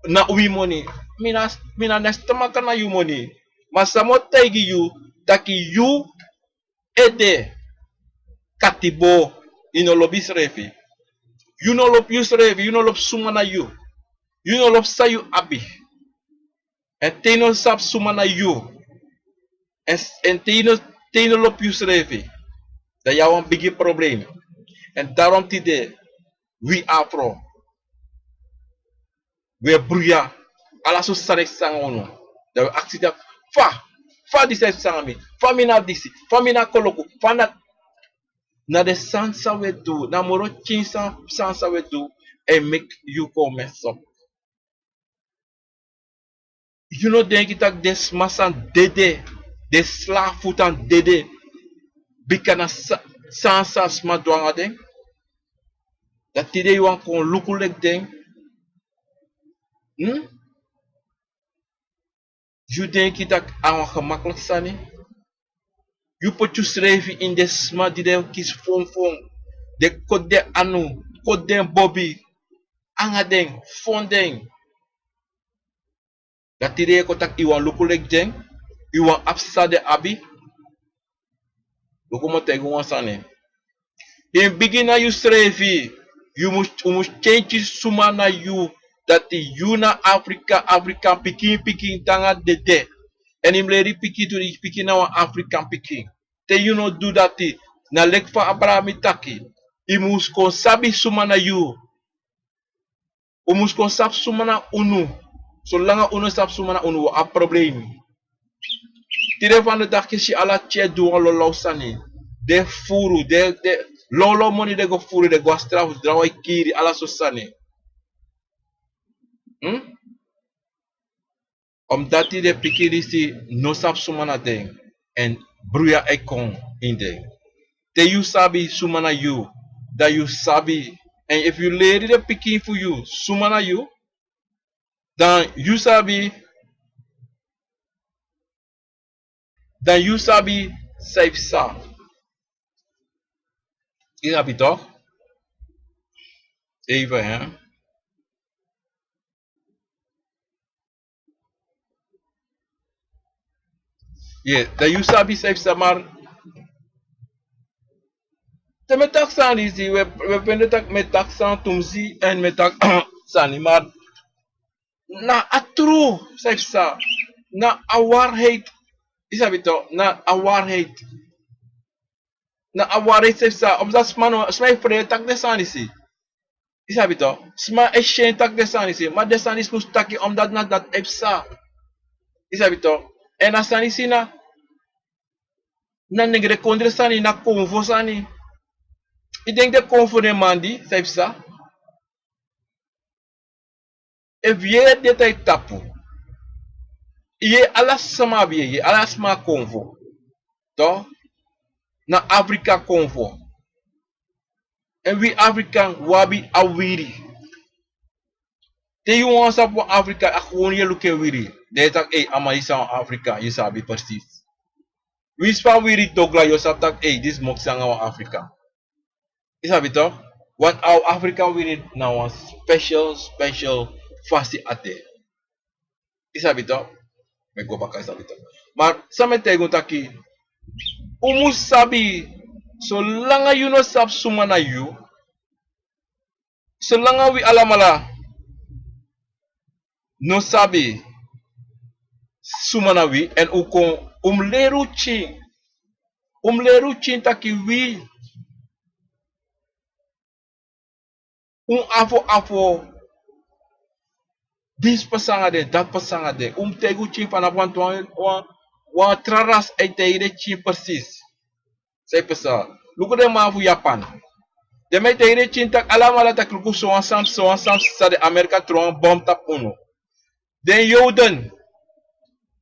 na wi moni." Mi na, mi na nesti maka na yu moni. Ma san mi o taigi yu, taki yu ede katibo, yu no lobi yusrefi. Yu no lobi yusrefi, yu no lobi suma na yu. Yu no lobi san yu abi. Èn te yu no sabi suma na yu, èn, èn te yu no, te yu no lobi yusrefi, dan yu abi wan bigi problem. Èn daarom tide wi Afro, wi e bruya, ala sortu sani e pasa anga unu. Dan wi e aksi taki: "Fa, fa disi e pasa anga mi? Fa mi no abi disi? Fa mi no abi koloku? Fa na," na den sani san wi e du, na moro pikin sani, sani san wi e du, e meki yu kon mesi op. Yu no denki taki den sma san dede, den slafu tan dede, bika na sa, san, san sma du anga den? Dan tide yu wani kon luku leki den? Hmm? Yu denki taki a wan gemakliki sani? Yu poti yusrefi ini den sma di den kisi fonfon, den koti den anu, koti den bobi, anga den, fon den. Dan tide yu e kon taki yu wani luku leki den, yu wani abi san den abi. Luku, mi o taigi yu wan sani. Ini bigin na yusrefi, yu mus, un mus kenki suma na yu, dati yu na Afrika, Afrikan pikin, pikin te anga dede. Èn yu mus leri pikin tu, di pikin na wan Afrikan pikin. Te yu no du dati, na leki fa Abraham e taki, yu mus kon sabi suma na yu. Un mus kon sabi suma na unu. Solanga un no sabi suma na unu, un o abi problemi. Tide fu den daki, si ala tyari du wan lawlaw sani. Den furu, den, den lawlaw moni, den go furu, den go a strafu, draw e kiri, ala sortu sani. Hmm? Omdati den pikin disi no sabi suma na den, èn bruya e kon ini den. Te yu sabi suma na yu, dan yu sabi, èn efu yu leri den pikin fu yu suma na yu, dan yu sabi, dan yu sabi san e psa. Yu sabi toch? Even, hè? Ye, dan yu sabi san e psa, ma te mi e taki sani disi, wi e, wi e fende taki mi e taki sani tumsi èn mi e taki sani, ma na a tru san e psa, na a waarheid, yu sabi toch, na a waarheid. Na a waarheid san e psa, omdati sma no, sma e frede taki den sani disi. Yu sabi toch, sma e syen taki den sani disi, ma den sani disi mus taki, omdati na dati e psa. Yu sabi toch, èn a sani disi na, na nengre kondre sani, na konfo sani. Yu denki den konfo den man di, san e psa? Efu yu yere den tapu, yu yere ala sama abi, yu yere ala sama konfo. Toch, na Afrika konfo. Èn wi Afrikan, wi abi a wiri. Te yu wani sabi wan Afrikan, a gewoon yu e luku en wiri. Dan yu e taki: "Ei, a man, yu sabi wan Afrikan, yu sabi precies." Winsi fa a wiri dogla, yu o sabi taki: "Ei, disi moksi anga wan Afrikan." Yu sabi toch? Want a Afrikan wiri na wan special, special fasi a de. Yu sabi toch? Mi e go baka, yu sabi toch? Ma san mi e taigi un taki, un mus sabi, solanga yu no sabi suma na yu, solanga wi alamala no sabi suma na wi, èn un kon, un mus leri un pikin, un mus leri un pikin taki wi, un abi fu, abi fu disi pasa anga den, dati pasa anga den. Un mus taigi un pikin fanowdu wan, wan, wan tra ras e taigi den pikin precies san e pasa. Luku den man fu Japan. Den man e taigi den pikin taki alamala taki luku sowan sani sowan sani san den Amerika tron wan bom tapu unu. Den Yoden,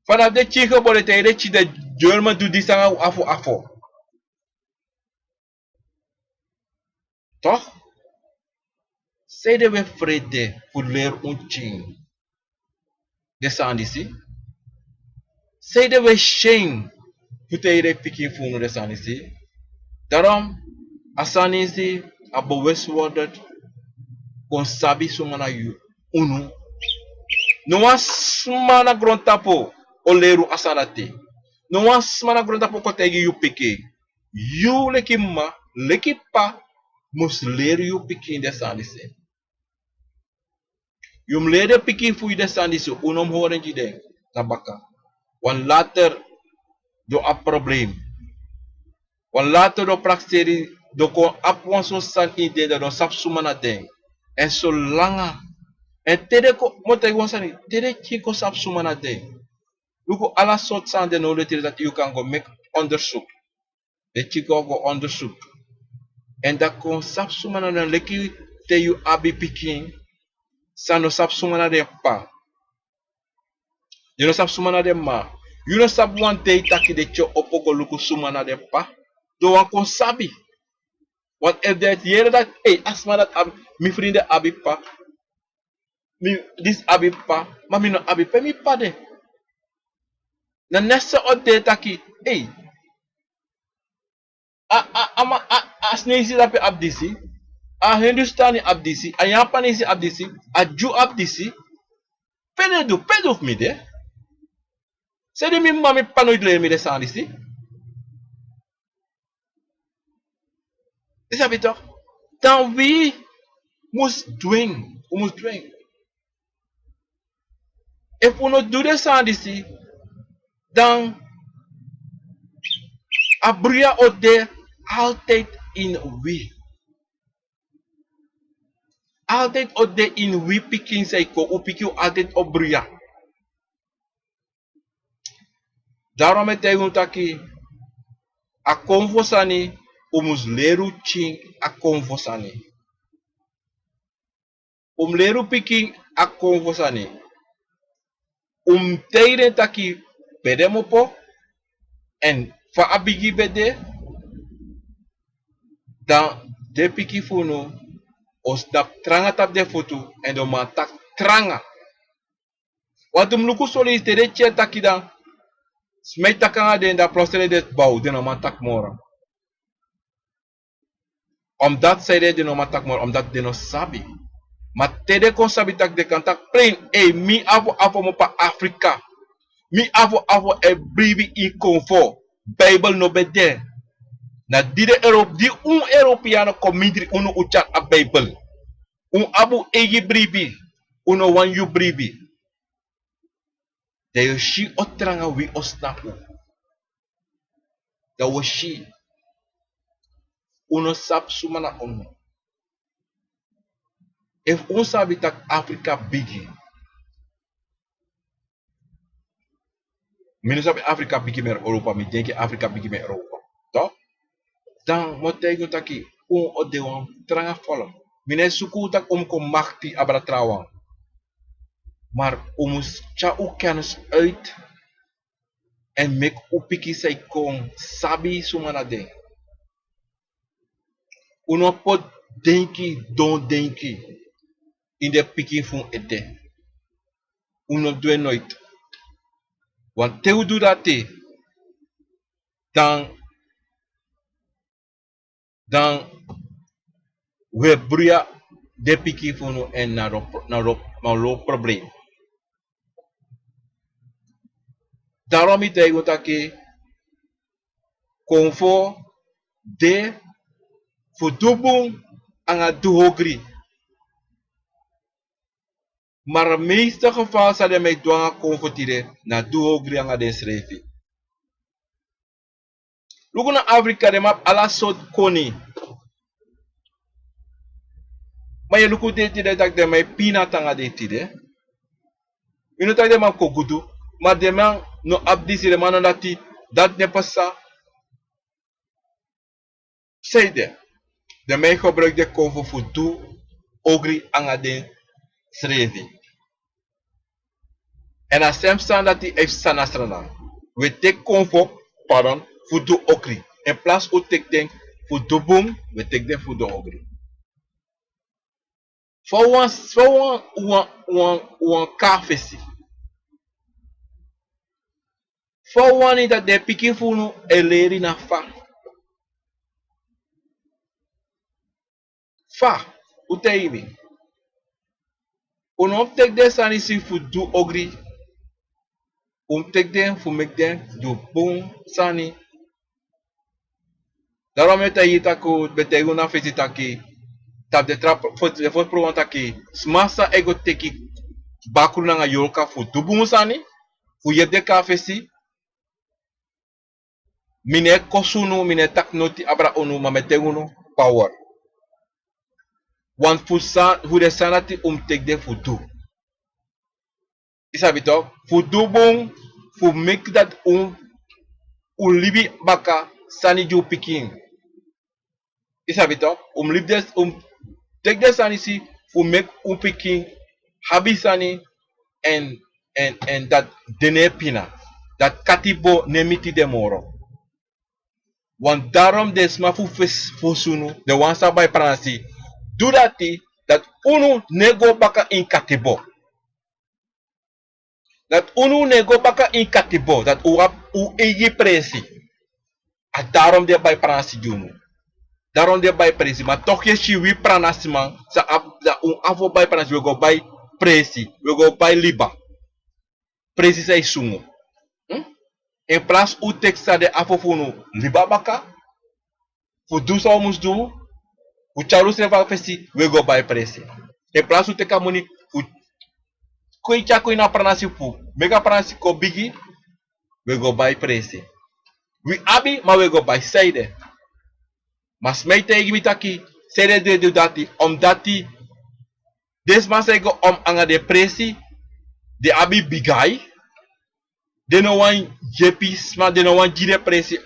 fanafu den pikin gebore taigi den pikin den German du disi nanga un afo afo. Toch? Sanede un e frede fu leri un pikin den sani disi? Sanede un e syen fu taigi den pikin fu unu den sani disi? Daarom a sani disi a bewustwording kon sabi suma na yu, unu. No wan sma na grontapu o leri un a sani dati. No wan sma na grontapu o kon taigi yu pikin. Yu leki m'ma, leki p'pa, mus leri yu pikin den sani disi. Yu mus leri den pikin fu yu den sani disi, un no mus hori en gi den na baka. Want later den o abi problem. Want later den o prakseri, den o kon abi wan sortu sani ini den, dan den o sabi suma na den. Èn solanga, èn te den kon, mi o taigi wan sani, te den pikin kon sabi suma na den. Luku ala sortu sani de nowdu tide dati yu kan go meki onderzoek. Den pikin go go onderzoek. Èn dan kon sabi suma na den leki te yu abi pikin san no sabi suma na den p'pa. Den no sabi suma na den m'ma. Yu no sabi wan dei taki den pikin o opo go luku suma na den p'pa. Den wani kon sabi. Want efu den e yere dati, ei, a sma dati abi, mi frinde abi p'pa. Mi disi abi p'pa, ma mi no abi pe mi p'pa de. Na next o de taki, ei, a, a, a, ma, a, a Sineisi drape abi disi, a Hindustani abi disi, a Yapanesi abi disi, a Dyu abi disi. Pe den du, pe du fu mi de? Sanede mi m'ma, mi p'pa no e leri mi den sani disi? Yu sabi toch? Dan wi mus du en, un mus du en. Efu un no du den sani disi, dan a bruya o de altijd ini wi. Altijd o de ini wi pikin san e kon, un pikin o altijd o bruya. Daarom mi e taigi un taki, a konfo sani, un mus leri un pikin a konfo sani. Un mus leri un pikin a konfo sani. Un mus taigi den taki pe den mu opo, èn fa a bigi ben de, dan den pikin fu unu o sidon tranga tapu den futu, èn den o man taki tranga. Want un mus luku soli te den tyari taki dan, sma e taki nanga den, dan plotseling den bow, den no man taki moro. Omdat sanede den no man taki moro, omdat den no sabi. Ma te den kon sabi taki den kan taki plein, ei, mi afo afo mi p'pa Afrika. Mi afo afo e bribi ini konfo. Bijbel no ben de. Na di den Europe, di un Europeano kon mindri unu, un tyari a Bijbel. Un abi un eigi bribi, un no wani yu bribi. Dan yu o si o tranga wi o snapu. Dan wi o si. Un no sabi suma na unu. Efu un sabi taki Afrika bigi, mi no sabi Afrika bigi meri Europa, mi denki Afrika bigi meri Europa. Toch? Dan mi o taigi un taki un o de wan tranga volk. Mi no e suku taki un mus kon makti abra trawan. Maar un mus tyari un kennis uit en meki un pikin san e kon sabi suma na den. Un no poti denki, don denki ini den pikin fu un ede. Un no du en nooit. Want te un du dati, dan, dan un e bruya den pikin fu unu, èn na lo, na lo, na lo problem. Daarom mi taigi un taki konfo de fu du bun anga du ogri. Maar meeste geval san den man e du anga konfo tide na du ogri anga densrefi. Luku na Afrika, den man abi ala sortu koni. Ma yu e luku den tide taki den man e pina tanga den tide. Mi no taki den man kon gudu, ma den man no abi disi, den man no dati, dati no e pasa. Sanede? Den man e gebruiki den konfo fu du ogri nanga densrefi. Èn a sem sani dati e psa na Sranan. Wi e teki konfo, pardon, fu du ogri. In plaats un teki den fu du bun, wi e teki den fu du ogri. Fa wan, fa wan, wan, wan, wan kon na fesi. Fa un wani dati den pikin fu unu e leri na fa. Fa, un taigi mi. Un no mus teki den sani disi fu du ogri. Un mus teki den fu meki den du bun sani. Daarom mi e taigi yu taki, mi e taigi unu na fesi taki, tapu den tra, fosi, den fosi programa taki, sma san e go teki bakru nanga yorka fu du bun sani, fu yepi den kon na fesi. Mi no e kosi unu, mi no e taki noti abra unu, ma mi e taigi unu power. Want fu san, fu den sani dati un mus teki den fu du. Yu sabi toch, fu du bun, fu meki dati un, un libi baka sani gi un pikin. Yu sabi toch, un mus libi den, un mus teki den sani disi fu meki un pikin abi sani èn, èn, èn dati den no e pina. Dati katibo no e miti den moro. Want daarom den sma fu fesi, fu sunu, den wan san bai pranasi, du dati, dati unu no e go baka ini katibo. Dati unu no e go baka ini katibo, dati un abi un eigi presi. A daarom den bai pranasi gi unu. Daarom den bai presi, ma toch yu e si wi pranasiman, san abi, san un abi fu bai pranasi, wi e go bai presi, wi e go bai liba. Presi san e sungu. Hmm? In plaats un teki san den abi fu unu liba baka, fu du san un mus du, fu tyari unsrefi a fesi, wi e go bai presi. In plaats un teki a moni fu kon tyari kon ini a pranasi fu meki a pranasi kon bigi, wi e go bai presi. Wi abi, ma wi e go bai san ede. Ma sma e taigi mi taki, san ede den e du dati, omdati den sma san e go om nanga den presi, den abi bigi ai, den no wani yepi sma, den no wani gi den presi.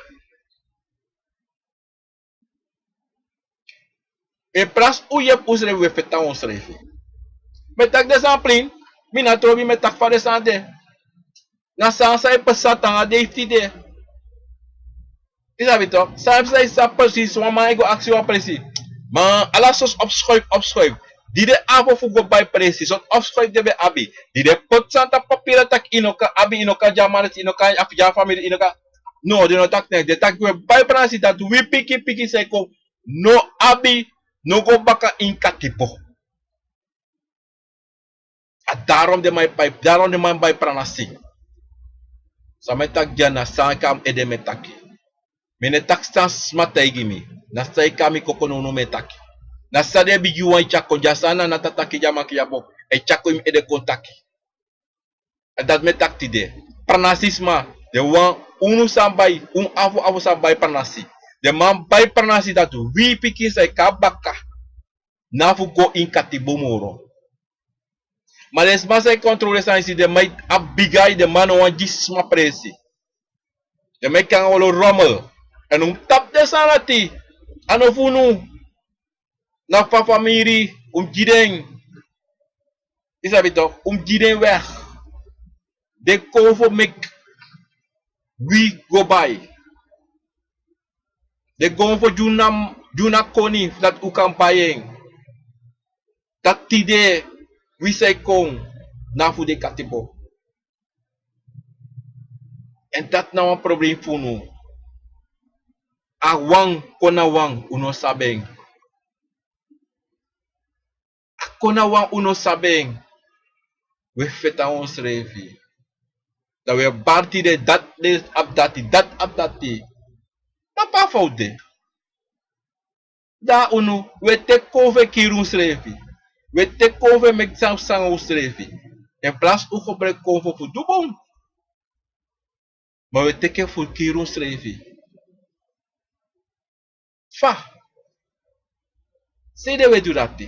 In plaats un yepi unsrefi, wi e feti nanga unsrefi. Mi e taki den sani plin, mi no trobi, mi e taki fa den sani de. Na sani san e pasa te nanga dei fu tide. Yu sabi toch, san e pasa, yu sabi precies, wan man e go aksi wan presi. Ma ala sortu opschuif, opschuif. Di den abi fu go bai presi, sortu opschuif den ben abi. Di den poti sani tapu papiri taki yu no kan abi, yu no kan gi a man dati, yu no kan gi a famiri, yu no kan. No, den no taki neks. Den taki wi e bai pranasi dati wi pikin pikin san e kon no abi, no go baka ini katibo. A daarom den man e bai, daarom den man bai pranasi. San mi e taki dya na san e kon na mi ede mi e taki. Mi no e taki san sma taigi mi. Na san e kon na mi koko nownow mi e taki. Na san den bigi wan e tyari kon dya, san na na tataki dya maki dya bo. E tyari kon ini mi ede kon taki. Èn dati mi e taki tide. Pranasisma, den wan, unu san bai, un afu afu san bai pranasi. Den man bai pranasi dati wi pikin san e kon na baka, no abi fu go ini katibo moro. Ma den sma san e kontroleri sani disi, den man abi bigi ai, den man no wani gi sma presi. Den man e kon nanga olo rommel. Èn un mus tapu den sani dati, a no fu unu. Na fa famiri, un mus gi den. Yu sabi toch, un mus gi den weg. Den kon fu meki wi go bai. Den kon fu gi unu na, gi unu na koni, fu dati un kan bai en. Dati tide, wi san e kon, no abi fu de katibo. Èn dati na wan problem fu unu. A wan kon na wan, un no sabi en. A kon na wan, un no sabi en. Wi e feti nanga unsrefi. Dan wi e bari tide dati, den abi dati, dati abi dati. Ma pe a fowtu de? Dan unu, wi e teki kon fu e kiri unsrefi. Wi e teki kon fu e meki san san unsrefi. In plaats un gebruiki kon fu, fu du bun. Ma wi e teki en fu kiri unsrefi. Fa? San ede wi e du dati?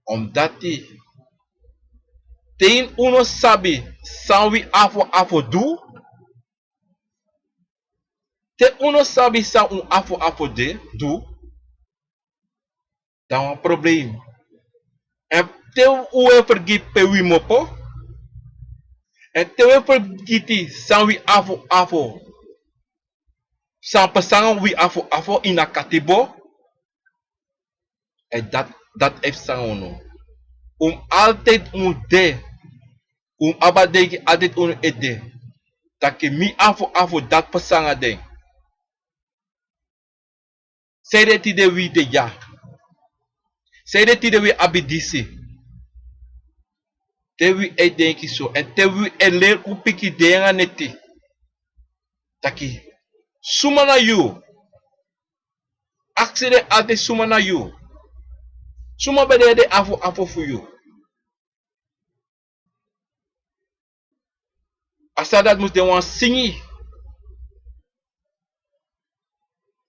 Omdati te un no sabi san wi afu afu du, Te un no sabi san un afo afo de du, dan wan problem. Èn te un e fergiti pe wi mopo, èn te un e fergiti san wi afo afo, san pasa nanga wi afo afo ini a katibo, èn dati, dati e pasa nanga unu. Un mus altijd mus de, un mus abi a denki altijd ini un ede taki mi afo afo dati pasa nanga den. Sanede tide wi de ya? Sanede tide wi abi disi? Te wi e denki so èn te wi e leri un pikin de nanga neti taki suma na yu. Aksi den altijd suma na yu. Suma ben de den afo afo fu yu. A sani dati mus de wan singi.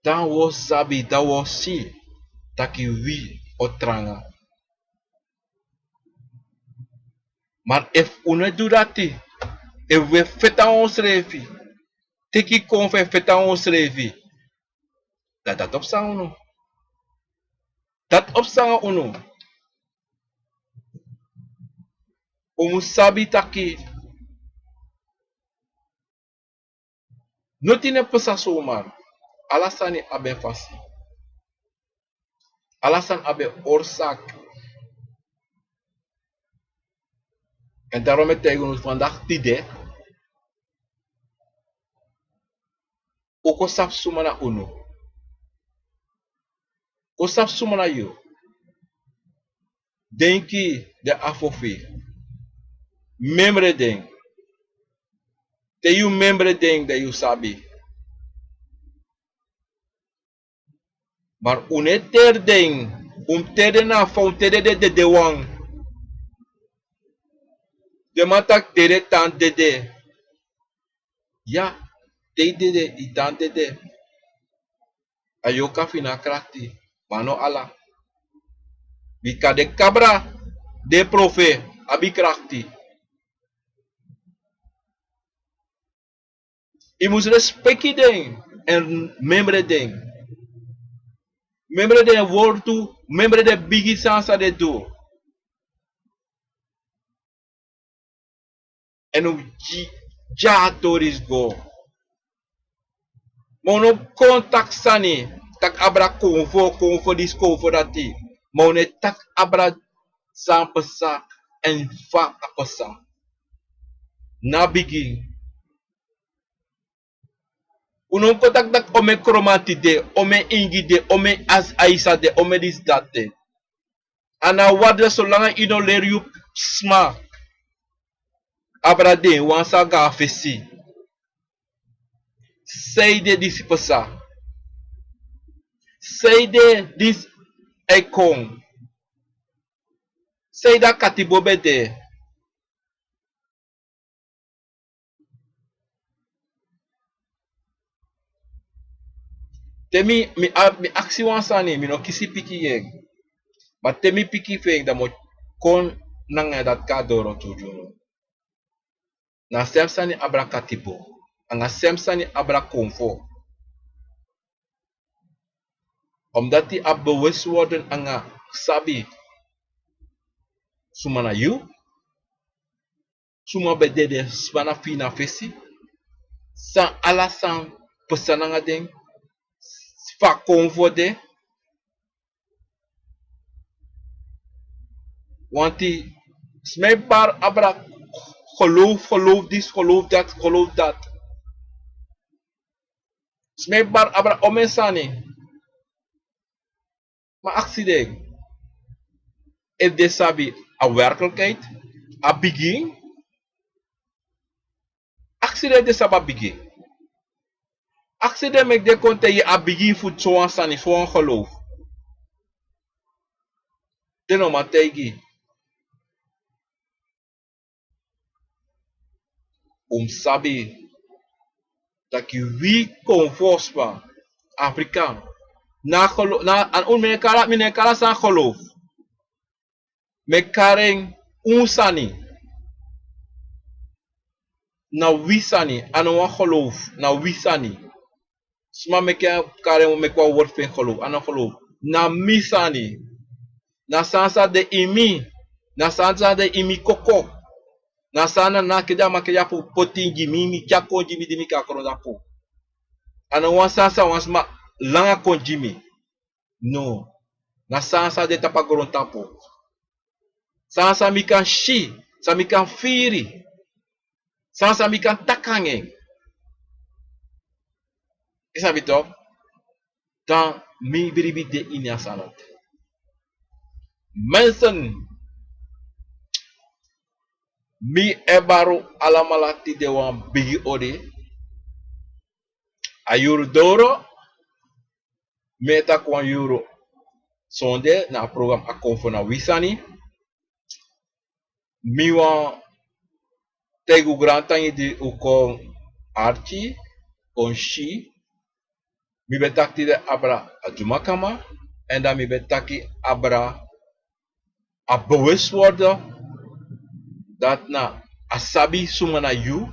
Dan wi o sabi, dan wi o si taki wi o tranga. Ma efu un no e du dati, efu wi e feti nanga unsrefi, teki konfo e feti nanga unsrefi, dan dati o psa nanga unu. Dati o psa nanga unu. Un mus sabi taki noti no e psa somar. Ala sani abi en fasi. Ala sani abi en orsaki. Èn daarom mi e taigi unu vandaag tide. Un kon sabi suma na unu. Kon sabi suma na yu. Denki den afo fu yu. Memre den. Te yu memre den, dan yu sabi. Ma un no e teri den. Un mus teri den na fa un teri den, den dedewan. Den man taki dede tan dede. Ya, te yu dede, yu tan dede. A yorka fu yu no abi krakti, ma a no ala. Bika den kabra, den profe, abi krakti. Yu mus respeki den èn memre den. Memre den wortu, memre den bigi sani san den du. Èn un gi, gi a tori disi go. Ma un no kon taki sani, taki abra konfo, konfo disi, konfo dati. Ma un no e taki abra san pasa èn fa a pasa. Na bigin. Un no mus kon taki taki omeni kromanti de, omeni ingi de, omeni as, aisa de, omeni disi dati de. A no e wani de solanga yu no leri yu sma. Abra den wan sani go na fesi. Sanede disi pasa? Sanede disi e kon? Sanede a katibo ben de? Te mi, mi a, mi aksi wan sani, mi no kisi piki fu en. Ma te mi piki fu en, dan mi o kon nanga en dati kon na doro tu gi unu. Na a sem sani abra katibo, anga a sem sani abra konfo. Omdat yu abi bewustwording anga sabi suma na yu, suma ben dede sma na fu yu na fesi, san ala san pasa nanga den, fa konfo de. Want sma e bari abra geloof, geloof disi, geloof dati, geloof dati. Sma e bari abra omeni sani. Ma aksi den efu den sabi a werkelijkheid, a bigin. Aksi den efu den sabi a bigin. Aksi den, meki den kon taigi yu a bigin fu sowan sani, sowan geloof. Den no man taigi. Un mus sabi taki wi kon fosi fu Afrika, na geloof, na, a no, mi no e kari, mi no e kari a sani geloof. Mi e kari en un sani. Na wi sani, a no wan geloof, na wi sani. Sma meki en kari en meki wan wortu fu en gelow, a no gelow. Na mi sani. Na san sa de ini mi. Na san sa de ini mi koko. Na san na na kede a man kede a fu poti ini gi mi, mi tyari kon gi mi di mi kan krontapu. A no wan san sa wan sma langa kon gi mi. No. Na san sa de tapu a grontapu. San sa mi kan si, san mi kan firi, san sa mi kan taki nanga en. Yu sabi tok? Dan mi bribi de ini a sani. Mensen, mi e bari un alamala tide wan bigi odi. A yuru doro, mi e taki wan yuru sonde na a program Akomfo na wi sani. Mi wani taigi un grantangi di un kon arki, kon si. Mi ben taki tide abra a dyumakama, èn dan mi ben taki abra a bewust worden, dati na a sabi suma na yu,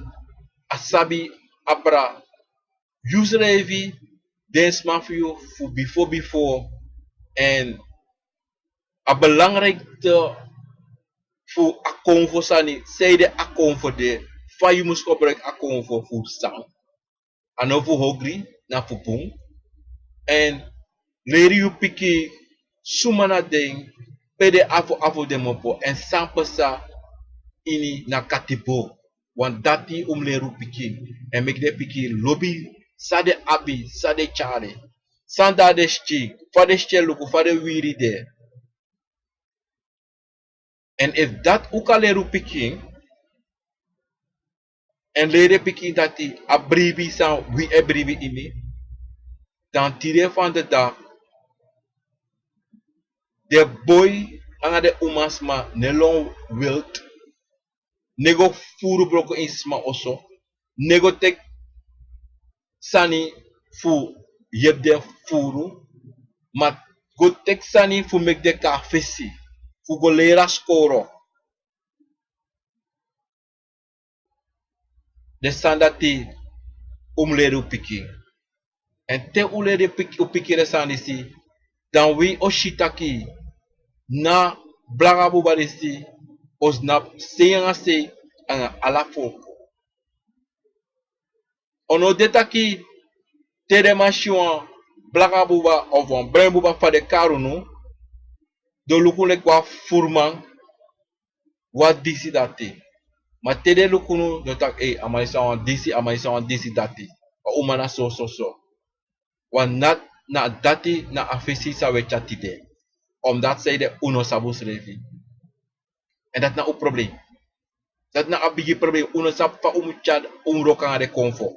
a sabi abra yusrefi, den sma fu yu fu bifo bifo, èn a belangrikste fu Akomfo sani, san ede Akomfo de, fa yu mus gebruiki Akomfo fu san. A no fu ogri, na fu bun. Èn leri yu pikin suma na den, pe den afo afo den mopo, èn san pasa ini na katibo. Wan dati un mus leri un pikin. Èn meki den pikin lobi san den abi, san den tyari. San dan den skin, fa den skin e luku, fa den wiri de. Èn efu dati un kan leri un pikin, èn leri den pikin dati a bribi san wi e bribi ini, dan tide fan de dag den boi nanga den umasma no e lon wild, no e go furu broko ini sma oso, no e go teki sani fu yepi den furu, ma go teki sani fu meki den kon na fesi, fu go leri a skoro. Den sani dati un mus leri un pikin. Èn te un leri un pikin den sani disi, dan wi o si taki na blaka buba disi o snapu sei nanga sei nanga ala folku. Un no de taki te den man si wan blaka buba of wan bren buba fa den kari unu, den o luku unu leki wan furuman, wan disi dati. Ma te den luku unu den o taki, ei, a man disi na wan disi, a man disi na wan disi dati. A uman na so so so. Wan nati na dati na a fesi san wi e tyari tide. Omdat san ede un no sabi unsrefi. Èn dati na un problem. Dati na a bigi problem. Un no sabi fa un mus tyari un wroko nanga den konfo.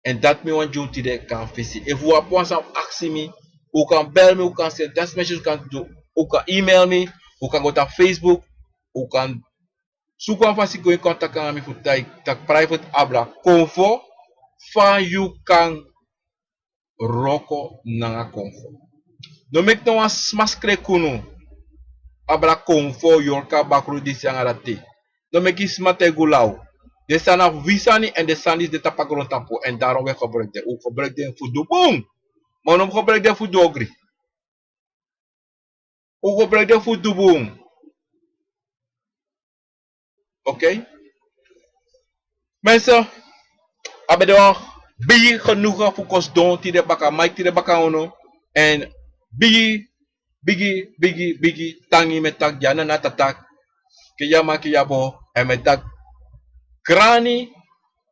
Èn dati mi wani gi un tide kon na fesi. Efu un abi wan sani fu aksi mi, un kan bel mi, un kan seni text message, un kan du, un kan email mi, un kan go na Facebook, un kan suku wan fasi go ini kontakti nanga mi fu taki, taki private abra konfo, fa yu kan wroko nanga konfo. No meki no wan sma skreki unu abra konfo, yorka, bakru, disi nanga dati. No meki sma taigi un law. Den sani na wi sani èn den sani disi de tapu a grontapu èn daarom un e gebruiki den. Un gebruiki den fu du bun. Ma un no mus gebruiki den fu du ogri. Un gebruiki den fu du bun. Oké? Mensen, a ben de wan bigi genoegen fu kon sidon tide baka, maiki tide baka unu. Èn bigi, bigi, bigi, bigi tangi mi e taki gi a nana tata Keyama Keyabo, èn mi e taki grani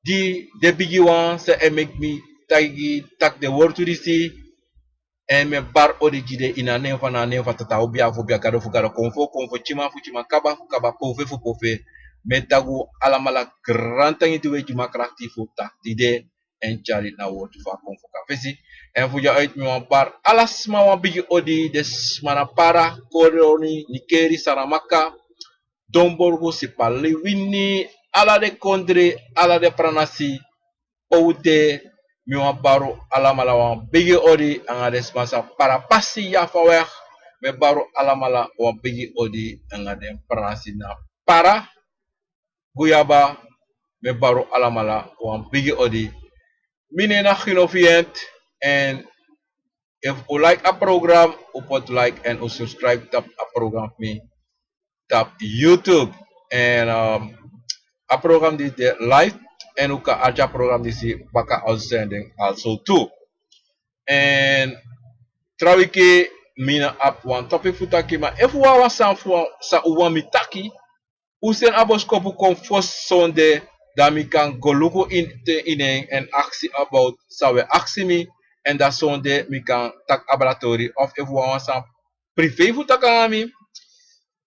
gi den bigiwan san e meki mi taigi, taki den wortu disi. Èn mi e bari odi gi den ini a nen fu, na a nen fu Tata, obia fu obia, Gado fu gado, konfo fu konfo, tyiman fu tyiman, kaba fu kaba, pofe fu pofe. Mi e taigi un alamala grantangi di un e gi mi a krakti fu taki tide èn tyari na wortu fu a konfo kon na fesi. Èn fu dya uit mi wani bari ala sma wan bigi odi, den sma na Para, Colonie, Nickerie, Saramacca, Domburg, Sipaliwini, ala den kondre, ala den pranasi. Owte, mi wani bari un alamala wan bigi odi, nanga den sma san Para pasi ya fa wèg. Mi e bari un alamala wan bigi odi, nanga den pranasi na Para, Guyaba. Mi e bari un alamala wan bigi odi. Mi nen na Gino Vient. En efu un like a program, un poti like en un subscribe tapu a program fu mi tapu YouTube. En a program disi de live, en un kan arki a program disi baka uitzending also tu. En tra wiki mi no abi wan topic fu taki, ma efu un abi wan sani fu san un wani mi taki, un seni a boskopu kon fosi sonde, dan mi kan go luku ini en en aksi about san un e aksi mi. En dan sonde mi kan taki abra tori, of efu un abi wan sani privé fu taki nanga mi,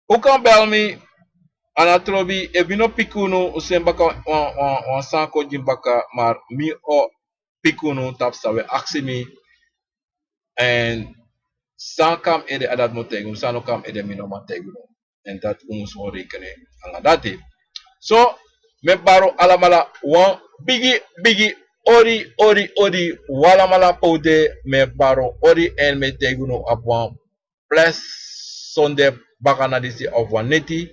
un kan bel mi. A no trobi, efu mi no piki unu, un seni baka wan sani kon gi mi baka, ma mi o piki unu tapu san un e aksi mi. En san kon na mi ede, a dati mi o taigi unu, san no kon na mi ede, mi no man taigi unu. En dati un mus hori rekening nanga dati. So, mi e bari un alamala wan bigi bigi odi odi odi. Un alamala pe un de, mi e bari un odi, en mi e taigi unu abi wan blesi sonde baka na disi of wan neti.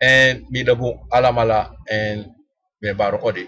En mi lobi un alamala, en mi e bari un odi.